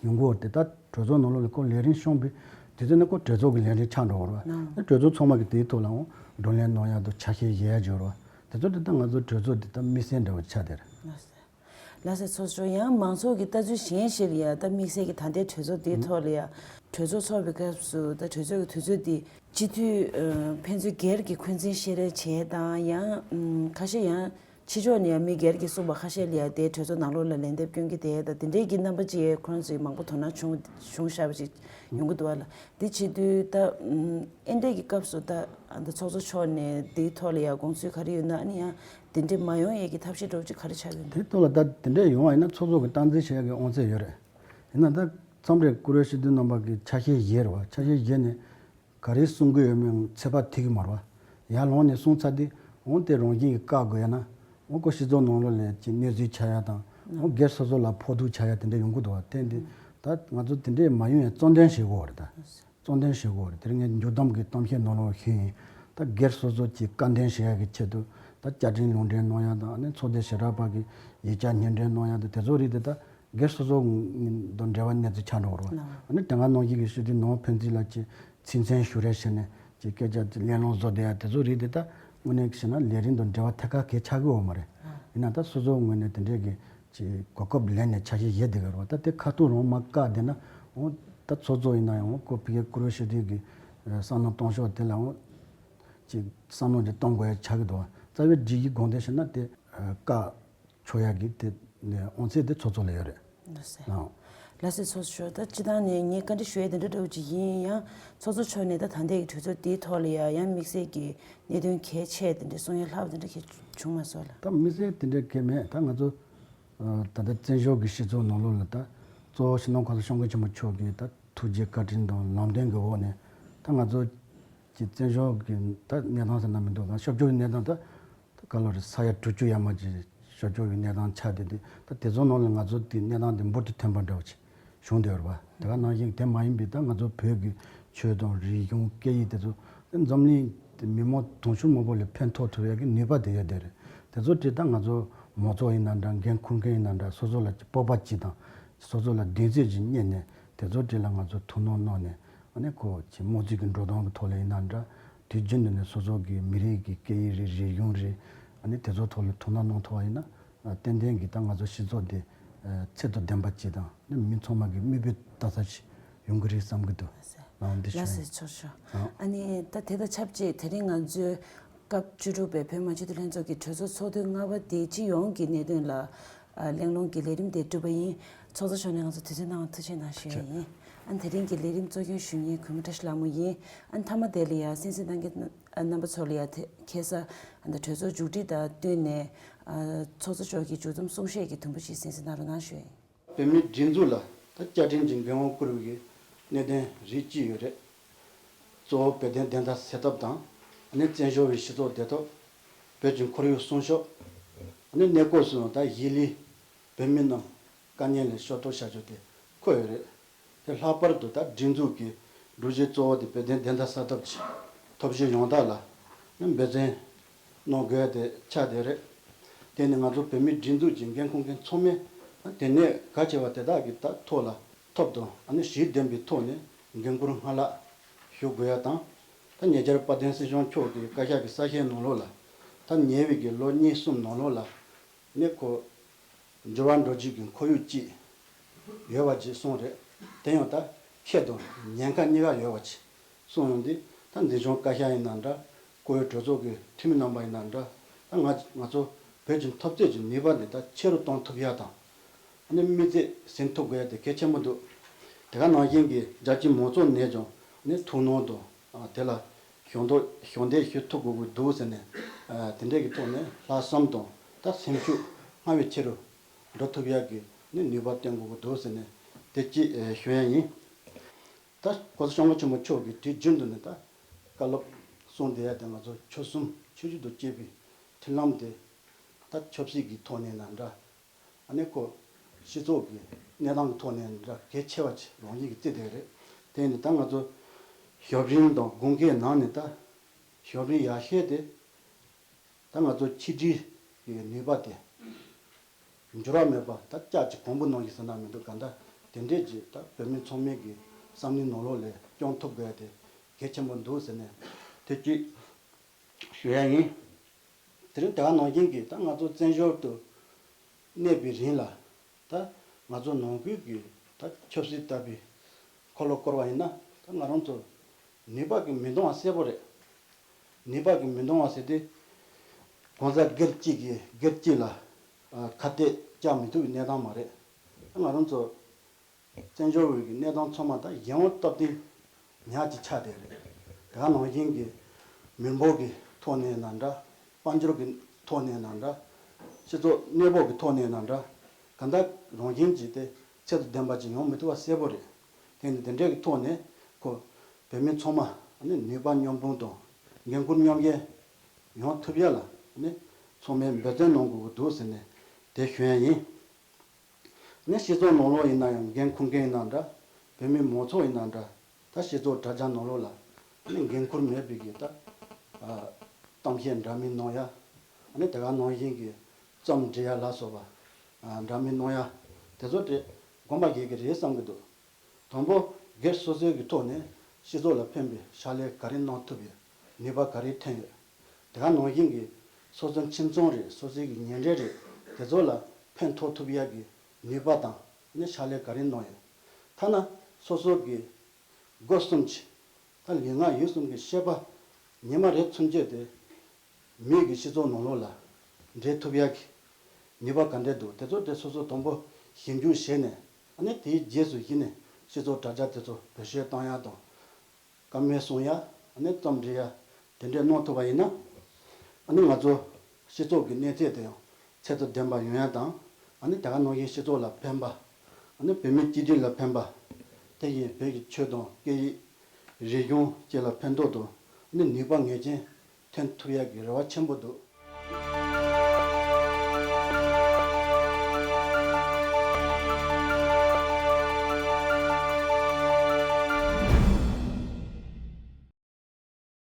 ཡོང་གི་ཡོད་རེད་དེ་ད་གྲོས་ཚོགས་ནང་ལོགས་ལ་ཁོ་ལས་རིམ་བྱུང་བའི་དུས་ཚོད་ནས་ཁོ་གྲོས་ཚོགས་ཀྱི་ལས་རིམ་ཆགས་འགྲོ་གི་རེད་བ། གྲོས་ཚོགས་ཚང་མ་གི་དེའི་ཐོག་ལའང་བགྲོ་གླེང་གནང་ཡ་དང་ཆ་ཤས་བཞེས་ཡ་ཡོད་རེད་བ། དེ་ཚོ་དེ་ད་ང་ཚོ་གྲོས་ཚོགས་འདི་ད་དམིགས་བསལ་འདྲ་བ་ཆགས་བསྡད་རེད། ལགས་སོ། ལགས་སོ་ཚོགས་གཙོ། ཡང་མང་ཚོགས་ཀྱི་ལྟ་ཚུལ་གཞན་ཞིག་ལ་ཡང་ད་དམིགས་བསལ་གྱི་ད་ལྟའི་གྲོས་ཚོགས་འདིའི་ཐོག་ལ་ཡང་གྲོས་ཚོགས་ཚོགས་པའི་སྐབས་སུ་ད་གྲོས་ཚོགས་ཀྱི་དུས་ཚོད་འདི་སྤྱི་འཐུས་ཨ་ཕན་ཚུན་སྒེར་གྱི་འཁོན་འཛིན་བཤད་རེས་བྱས་དང་ཡང་ཨམ་ཁ་ཤས་ཡང་ཕྱི་ཕྱོགས་ནས་ཡང་མི་སྒེར་གྱིས་གསུངས་པ་ཁ་ཤས་ལ་ཡང་དེ་གྲོས་ཚོགས་ནང་ལོགས་ལ་ལན་འདེབས་སྐྱོན་གྱི་དེ་ད་དེ་འདྲའི་གི་རྣམ་པ་ཅིག་ཁོ་རང་ཚོའི་མང་པོ་དོ་སྣང་བྱུང་བྱུང་བཞག་པ་ཅིག་ཡོང་གི་འདུག་བ་ལ། འདི་བྱེད་དུས་ད་ཨམ་ཨེ་འདྲས་ཀྱི་སྐབས་སུ་ད་ཨ་ད་ཚོགས་གཙོ་མཆོག་ནས་འདིའི་ཐོག་ལ་ཡང་དགོངས་ཚུལ་ག་རེ་ཡོད་ན་ཨ་ནི་ཡང་དེ་འདྲས་མ་ཡོང་ཡས་ཀྱི་ཐབས་ཤེས་འདྲ་བོ་ཅིག་ག་རེ་ཆགས་ཡོད་ན། དེ་ཐོག་ལ་ད་དེ་འདྲས་ཡོང་བ་ཡིན་ན་ཚོགས་གཙོ་གི་སྟངས་འཛིན་བྱེད་ཡ་གི་དབང་ཚད་ཡོད་རེད། ཡིན་ན་ད་མཚམས་རེ་བཀུར་འོས་སྤྱི་འཐུས་རྣམ་པ་གི་ཆ་ཤས་བཞེས་རེད་བ། ཆ་ཤས་བཞེས་ནས་ག་རེ་གསུང་གི་ཡོད་མེད་ཚོད་དཔག་ཐིག་གི་མ་རེད་བ། ཡར་ལངས་ནས་གསུང་ཚར་དུས་འོང་དེ་རང་བཞིན་གྱིས་བཀག་དགོས་ཡ་ན་འོང་ཁོ་སྤྱི་ཚོགས་ནང་ལོགས་ལ་ཅིག་གནས་ཚུལ་ཆགས་ཡ་དང་འོང་སྒེར་སོ་སོ་ལ་ཕོག་ཐུག་ཆགས་ཡ་དེ་འདྲ་ཡོང་གི་འདུག་བ། དེ་འདི་ད་ང་ཚོ་དེ་འདྲས་མ་ཡོང་ཡ་གཙོ་འདོན་བྱེད་དགོས་བ་རེད་ད། གཙོ་འདོན་བྱེད་དགོས་རེད། དེ་རིང་ངས་མཇུག་བསྡོམས་ཀྱི་གཏམ་བཤད་ནང་ལོགས་ཞུས་ཡིན། ད་སྒེར་སོ་སོ་གྱི་བཀའ་འདོན་བྱེད་ཡག་གི་ཆེད་དུ་ད་བཅའ་ཁྲིམས་ལུང་འདྲེན་གནང་ཡག་དང་ཨ་ནི་ཚོགས་སྡེ་བྱེ་བྲག་པ་གི་ཡིག་ཆ་སྙན་སྒྲོན་གནང་ཡག་དང་དེ་ཚོ་རིགས་དེ་ད་སྒེར་སོ་སོ་དང་འབྲེལ་བ་གནས་ཚུལ་ཆགས་འགྲོ་གི་རེད་བ། ཨ་ནི་དེ་སྔ་ནང་བཞིན་གྱི་སྤྱི་འཐུས་ནང་ཕན་ཚུན་ལ་ཅིག་ཚིག་མཚོན་ཞུ་རེས་བྱས་ནས་ཅིག་སྐད་ཆ་ཅིག་གླེང་སློང་བཟོ་བསྡད་ཡག་དེ་ཚོ་རིགས་དེ་ད་དངོས་གནས་བྱས་ན་ལས་རིམ་དང་འབྲེལ་བ་ཐད་ཀར་གལ་ཆགས་ཀྱི་ཡོད་མ་རེད། ཡིན་ན་ད་སོ་སོའི་ངོས་ནས་དེ་འདྲས་ཀྱི་ཅིག་གོ་སྐབས་ལེན་ནས་ཆ་ཤས་བཞེས་བསྡད་ཀྱི་རེད་བ། ད་དེ་ཁ་ཐུག་རང་མ་བཀག་བསྡད་ན་འོ་ད་ཚོགས་གཙོ་ཡིན་ན་ཡང་འོ་ཁོ་ཕ་གིའི་བཀུར་འོས་སྤྱི་འཐུས་ཀྱི་བསམ་བློ་གཏོང་ཕྱོགས་དེ་ལ་འོ་ཅིག་བསམ་བློ་ཅིག་གཏོང་དགོས་ཡ་ཆགས་ཀྱི་འདུག་བ། རྩ་བའི་སྒྲིག་གཞི་དགོངས་དོན་བྱས་ན་དེ་བཀག་ཆོག་ཡ་གི་དེ་དབང་ཚད་དེ་ཚོགས་གཙོ་ལ་ཡོད་རེད། ལགས་སོ། ལགས་སོ་ཚོགས་གཙོ་མཆོག་ད་སྤྱིར་བཏང་ནས་ངས་བཀའ་འདྲི་ཞུ་ཡ་དེ་འདྲ་འདྲ་བོ་ཅིག་ཡིན་ཡང་ཚོགས་གཙོ་མཆོག་ནས་ད་ད་ལྟའི་གྲོས་ཚོགས་འདིའི་ཐོག་ལ་ཡ་ཡང་དམིགས་བསལ་གྱི་གནད་དོན་གལ་ཆེ་དེ་འདྲ་གསུང་ཡ་ལྷག་པ་དེ་འདྲ་གལ་བྱུང་མ་སོང་ལ། ད་དམིགས་བསལ་དེ་འདྲ་གལ་མེད། ད་ང་ཚོ་ད་ལྟ་བཙན་བྱོལ་གྱི་སྤྱི་ཚོགས་ནང་ལོགས་ལ་ད་གཙོ་བོ་སྤྱི་ནོར་གོང་ས་སྐྱབས་མགོན་ཆེན་པོ་མཆོག་གི་ད་ཐུགས་རྗེ་བཀའ་དྲིན་དང་ལམ་སྟོན་གྱི་འོག་ནས་ད་ང་ཚོ་གི་བཙན་བྱོལ་གྱི་ད་གནས་སྟངས་ཟེར་ན་མི་འདུག་ག་ཤོར་སྐྱོད་ཀྱི་གནས་སྟངས་ད་ད་ག་ལོ་རེད་ས་ཡ་དྲུག་ཅུ་ཡར་མར་གྱི་ཤོར་སྐྱོད་ཀྱི་གནས་སྟངས་ཆགས་བསྡད་དུས་ད་དེ་ཚོ་ནང་ལ་ང་ཚོ་དེ་གནས་སྟངས་དེ་འབུར་དུ་ཐོན་པ་འདྲ་བོ་ཅིག་བྱུང་བསྡད་ཡོད་རེད་པ། དེ་ག་ནང་བཞིན་དེ་མ་ཡིན་པའི་ད་ང་ཚོ་བོད་ཀྱི་ཆོས་དང་རིག་གཞུང་སྐད་ཡིག་དེ་ཚོ་འཛམ་གླིང་མི་མང་དུང་ཕྱུར་མང་པོ་ལ་ཕན་ཐོགས་ཐུབ་ཡག་གི་ནུས་པ་དེ་ཡོད་བསྡད་རེད། དེ་ཚོ་དེ་ད་ང་ཚོ་མང་ཚོགས་ཡིན་ན་འདྲ་འགན་འཁུར་མཁན་ཡིན་ན་འདྲ་སོ་སོ་ལ་སྤོབས་པ་གཅིག་དང་སོ་སོ་ལ་གདེང་ཚོད་ཅིག་རྙེད་ནས་དེ་ཚོ་དེ་ལ་ང་ཚོ་ཐུགས་སྣང་གནང་ནས་ཨ་ནི་ཁོ་ཅིག་མི་རིགས་ཀྱི་འགྲོ་སྟངས་ཀྱི་ཐོག་ལ་ཡིན་ན་འདྲ་དུས་རྒྱུན་དུ་ནས་སོ་སོ་གི་མི་རིགས་ཀྱི་སྐད་ཡིག་རེད་རིག་གཞུང་རེད་ཨ་ནི་དེ་ཚོ་ཐོག་ལ་ཐུགས་སྣང་གནང་ཐུབ་པ་ཡིན་ན། ཏན་ཏན་གྱིས་ད་ང་ཚོ་སྤྱི་ཚོགས་འདི་ཚད་དང་ལྡན་པ་ཅིག་དང་ནི་མི་ཚང་མ་གི་མིག་དཔེ་ལྟ་ས་ཞིག་ཡོང་གི་རེད་བསམ་གྱི་འདུག་ལགས་སོ། ལགས་འདི་ལགས་ཞུ་སོ་ཡིན། ཚོགས་གཙོ། ཨ་ནི་ད་དེ་དང་ཆབས་ཅིག་དེ་རིང་ང་ཚོའི་སྐབས་བཅུ་དྲུག་པའི་བོད་མི་མང་སྤྱི་འཐུས་ལྷན་ཚོགས་ཀྱི་གྲོས་ཚོགས་ཚོགས་དུས་ལྔ་པ་དེ་སྤྱི་ཡོངས་ཀྱི་གནད་དོན་ལ་ཨ་གླེང་སློང་གི་ལས་རིམ་དེ་གྲུབ་པ་ཡིན། ཚོགས་གཙོ་མཆོག་ནས་ང་ཚོ་དུས་ཚོད་གནང་བ་ཐུགས་རྗེ་གནང་ཞུ་ཡ་ཡིན། ཨ་ནི་དེ་རིང་གི་ལས་རིམ་གཙོ་སྐྱོང་ཞུ་མཁན་གུས་མོ་བཀྲ་ཤིས་ལྷ་མོ་ཡིན། ཨ་ནི་མཐའ་མ་དེ་ལ་ཡང་གསན་གཟིགས་གནང་མཁན་རྣམ་པ་ཚོ་ལ་ཡང་དེ་ཁ་སང་ཨ་ནི་གྲོས་ཚོགས་མཇུག་སྒྲིལ་དང་བསྟུན་ནས་ཨ་ཚོགས་གཙོ་མཆོག་གིས་མཇུག་བསྡོམས་གསུང་བཤད་ཀྱི་དུམ་བུ་ཞིག་གསན་གཟིགས་གནང་རོགས་གནང་ཞུ་ཡ་ཡིན། བོད་མིའི་སྒྲིག་འཛུགས་ལ་ད་བཅའ་ཁྲིམས་ཀྱི་འགན་དབང་བསྐུར་བའི་གནད་དོན་རིགས་གཅིག་ཡོད་རེད། གཙོ་བོ་བོད་དོན་བདེན་མཐའ་གསལ་ཐབས་དང་ཨ་ནི་བཙན་བྱོལ་བའི་སྤྱི་ཚོགས་བདེ་ཐབས། བོད་ཀྱི་ཁོར་ཡུག་སྲུང་སྐྱོབ། ཨ་ནི་གནས་སྐབས་སུ་ད་གཞིས་ལུས་བོད་མི་རྣམས་དཀའ་ངལ་ལས་ཤོར་ཐབས་བྱ་རྒྱུ་དེ་ཁོ་ཡོད་རེད། དེ་ལྷག་པར་དུ་ད་སྒྲིག་འཛུགས་ཀྱི་ སྒྲོམ་གཞི་གཙོ་བོ་དེ་བོད་དོན་བདེན་མཐའ་གསལ་ཐབས་ཀྱི་ཐབས་ཇུས་ཡང་དག་ལ་འབད་བརྩོན་གནང་དགོས་དེ་ཆགས་བསྡད་རེད། དེ་ནི་ང་ཚོ་བོད་མིའི་སྒྲིག་འཛུགས་ཀྱི་འགན་འཁུར་མཁན་ཚང་མས་དེ་ནས་གལ་ཆེ་བ་དེ་དག་གི་ཐོག་ལ་ཐབས་དང་ཨ་ནི་གཞི་ལྡན་པའི་ཐོག་ནས་འགན་འཁུར་སྔར་ལྷག་ཞུ་དགོས་ཡ་དང་། ད་ཉེ་ཆར་དཔལ་ལྡན་སྲིད་སྐྱོང་མཆོག་གིས་བཀའ་ཤག་གི་གསལ་བཤད་ནང་ལོགས་ལ་ད་ཉེ་བའི་གི་ལོ་གཉིས་གསུམ་ནང་ལོགས་ལ་ནས་ཁོ་འགྱུར་བ་འགྲོ་རྒྱུ་གི་ཁོར་ཡུག་ཅིག་ཡོད་པ་ཅིག་གསུངས་རེད། དེ་ཡང་ད་ཁེ་དང་ཉེན་ཁ་གཉིས་ཀ་ཡོད་པ་ཅིག་གསུངས་ཡོང་དུས། ད་འཛིན་སྐྱོང་བཀའ་ཤག་ཡིན་ན་འདྲ། བཀུར་འོས་གྲོས་ཚོགས་ཀྱི་འཐུས་མི་རྣམ་པ་ཡིན་ན་འདྲ། ད་ང་ང་ཚོ་བོད་ཀྱི་འཐབ་རྩོད་ཀྱི་ནུས་པ་འདི་ད་ཆེ་རུ་གཏོང་ཐུབ་ཡ་དང་། ཨ་ནི་མི་ཚེ་ཟིན་ཐུབ་དགོས་ཡ་དེ་གལ་ཆེན་པོ་འདུག་དེ་ག་ནང་བཞིན་གྱི་རྒྱལ་སྤྱིའི་མང་ཚོགས་ནས་ཀྱང་ཨ་ནི་ཐུགས་སྣང་དང་དེ་ལ་ཞུ་གཏུག་ཞུ་གཏུག་ཞུ་ཐུབ་དགོས་ཀྱི་འདུག་ཟེར་ནས་དེ་འདྲས་ཀྱི་ཐོག་ནས་ལྷག་བསམ་དང་ད་སེམས་ཤུགས་སྔར་བས་ཆེ་རུ་འགྲོ་ཐུབ་ཡ་གི་ནི་ནུས་པ་བསྟན་དགོས་ཀྱི་འདུག་ཟེར་ནས་དེ་གཅིག་ཞུ་ཡ་ཡིན། ད་གོང་ས་སྐྱབས་མགོན་ཆེན་པོ་མཆོག་གིས་དུས་རྒྱུན་དུ་ནས་ད་བཀའ་སློབ་གསུངས་བསྡད་ཡ་དེ་ང་ཚོ་ཆོལ་གསུམ་ཆོས་བརྒྱུད་དང་བཅས་པའི་མཐུན་ལམ་དེ་ད་ཆབ་སྲིད་ཀྱི་ཐོག་ནས་ན་འདྲ། ཨ་ནི་ཁོ་སྤྱི་ཚོགས་ཀྱི་གནས་སྟངས་ཀྱི་ཐོག་ནས་འདྲ་གལ་ཆེ་བ་ཅིག་རང་བཞིན་གྱིས་བརྩིས་བསྡད་རེད། དེ་ནི་ད་ང་ཚོ་ཞབས་རིམ་དང་དགོངས་འགལ་ནང་ནས་ད་ཞབས་རིམ་ཡར་བཤད་དེ་ད་ང་ཚོ་ཆིག་སྒྲིལ་གྱི་ནུས་པ་དེ་འགྱུར་བ་མེད་པ་ད་ལྕགས་ཀྱི་གོང་བུ་ནང་བཞིན་ཟེར་ན་མི་འདུག་ག་འདྲ་དེ་འདྲས་ཀྱི་ད་བོད་མི་ཚང་མའི་གི་བསམ་བློའི་ནང་ལོགས་ལ་སྐྱོང་ཐུབ་དགོས་དེ་གལ་ཆེན་པོ་འདུག་ཟེར་ནས་དེ་གཅིག་ཞུ་ཡ་ཡིན། དེ་རིང་དེ་ག་ནང་བཞིན་གྱི་ད་ང་ཚོ་བཙན་བྱོལ་དུ་གནས་པའི་རིང་ལ་ད་ང་ཚོ་ནང་ཁུལ་གྱི་ད་ཆབ་སྲིད་ལྟ་བུའི་འཁོར་ལོ་བསྐོར་བ་ཡིན་ན་ད་ང་རང་ཚོ་ནུས་པ་གིས་མི་འདང་བ་གསལ་པོ་རེད། ནུས་པ་གིས་མི་འདང་བ་ཟེར་དུས་གང་ཟག་སྒེར་གཅིག་གིས་སྒེར་གཅིག་ལ་ཨ་ཁ་གཏད་བཅག་མི་ཐུབ་པའི་གནས་སྟངས་མ་རེད། ད་ང་རང་ཚོ་བཙན་བྱོལ་བའི་གི་གནས་སྟངས་ཚང་མ་ད་གཞན་དབང་སྟབས་བསྟུན་ཉག་གཅིག་ཆགས་བསྡད་རེད། དེ་ག་ནང་བཞིན་གྱི་མི་འབོར་གྱི་ཐོག་ནས་ན་འདྲ། དཔལ་འབྱོར་གྱི་ཐོག་ནས་ན་འདྲ། སྤྱི་ཚོགས་གནས་བབ་ཀྱི་ཐོག་ནས་ན་འདྲ། གང་ལྟར་རང་བཞིན་གྱིས་དེ་ཚད་དང་ལྡན་པ་ཅིག་ཡོང་མི་ཐུབ་པ་གསལ་པོ་རེད། དེ་ནི་དེ་འདྲའི་གི་ཐོག་ནས་ཁོ་བོད་མི་ཚང་མ་ནི་ནུས་པ་མཉམ་སྤུངས་དང་འགན་ཁུར་མཉམ་འགན་ཡོང་ཐུབ་ཡ་ལ་ནི་ཚང་མས་འབད་བརྩོན་གནང་དགོས་ཀྱི་འདུག་ཟེར་ནས་དེ་ཞུ་ཡ་ཡིན། ནས་སྤྱི་ཚོགས་ནང་ལོགས་ཡིན་ན་ཡང་འགན་འཁུར་མཁན་ཡིན་ན་འདྲ། བོད་མི་མང་ཚོགས་ཡིན་ན་འདྲ། ད་སྤྱི་ཚོགས་དྲ་རྒྱ་ནང་ལོགས་ལ་ནི་འགན་འཁུར་མེད་པའི་གི་ད་ཨ་གཏམ་བཤད་འདྲ་མིན་གནང་ཡ། ནི་དེ་ག་ནང་བཞིན་གྱི་རྩོམ་འབྲི་ཡ་ལ་སོགས་པ་ཨ་འདྲ་མིན་གནང་ཡ། དེ་ཚོ་དེ་དགོངས་པ་འགལ་གྱི་རེད་བསམ་གྱི་འདུག་དང་པོ་སྒེར་སོ་སོའི་གི་ཐོག་ནས་སྤྱི་ཚོགས་ལ་ཕན་པའི་ཕྱག་ལས་ག་རེ་གནང་ཐུབ་ཡོད། ནུས་པ་ག་རེ་ཐོན་ཡོད། དེ་ག་ནང་བཞིན་གྱི་སོ་སོའི་ཁྱིམ་ཚང་རེད། སོ་སོའི་གི་ཉེ་འབྲེལ་རེད། དེ་ཚོ་ལ་ཕན་ཐོགས་ཐུབ་ཡག་གི་ནུས་པ་དང་ནི་ཕྱག་ལས་ག་རེ་གནང་ཡོད། ཐ་ན་སོ་སོ་གི་སྒོ་གསུམ་གྱི་ད་ལུས་ངག་ཡིད་གསུམ་གྱི་ཤེས་པ་ཉི་མ་རེ་ཚུན་ཆད་དེ་མིའི་གི་སྤྱི་ཚོགས་ནང་ལོགས་ལ་འདྲེས་ཐུབ་ཡག་གི་ནུས་པ་ག་འདྲས་འདུག་དེ་ཚོ་དེ་སོ་སོ་དང་པོ་ཞིབ་འཇུག་བྱས་ནས་ཨ་ནི་དེའི་རྗེས་སུ་གཞིགས་ནས་སྤྱི་ཚོགས་དྲ་རྒྱ་དེ་ཚོ་བེད་སྤྱོད་བཏང་ཡག་དང་། བཀའ་མོལ་གསུང་ཡ། ཨ་ནི་རྩོམ་འབྲི་ཡ། དེ་འདྲས་གནང་ཐུབ་པ་ཡིན་ན། ཨ་ནི་ང་ཚོ་སྤྱི་ཚོགས་ཀྱི་གནས་ཚད་དེ་ཡང་ཚད་དང་ལྡན་པ་ཡོང་ཡ་དང་། ཨ་ནི་དེ་ག་ནང་བཞིན་སྤྱི་ཚོགས་ལ་ཕན་པ། ཨ་ནི་བོད་མི་གཅིག་སྒྲིལ་ལ་ཕན་པ། དེ་བཞིན་བོད་ཀྱི་ཆོས་དང་སྐད་ཡིག་རིག་གཞུང་བཅས་ལ་ཕན་ཐོགས་དང་། ཨ་ནི་ནུས་པ་ངེས་ཅན་ཐོན་ཐུབ་ཡ་གི་རེ་བ་ཆེན་པོ་འདུག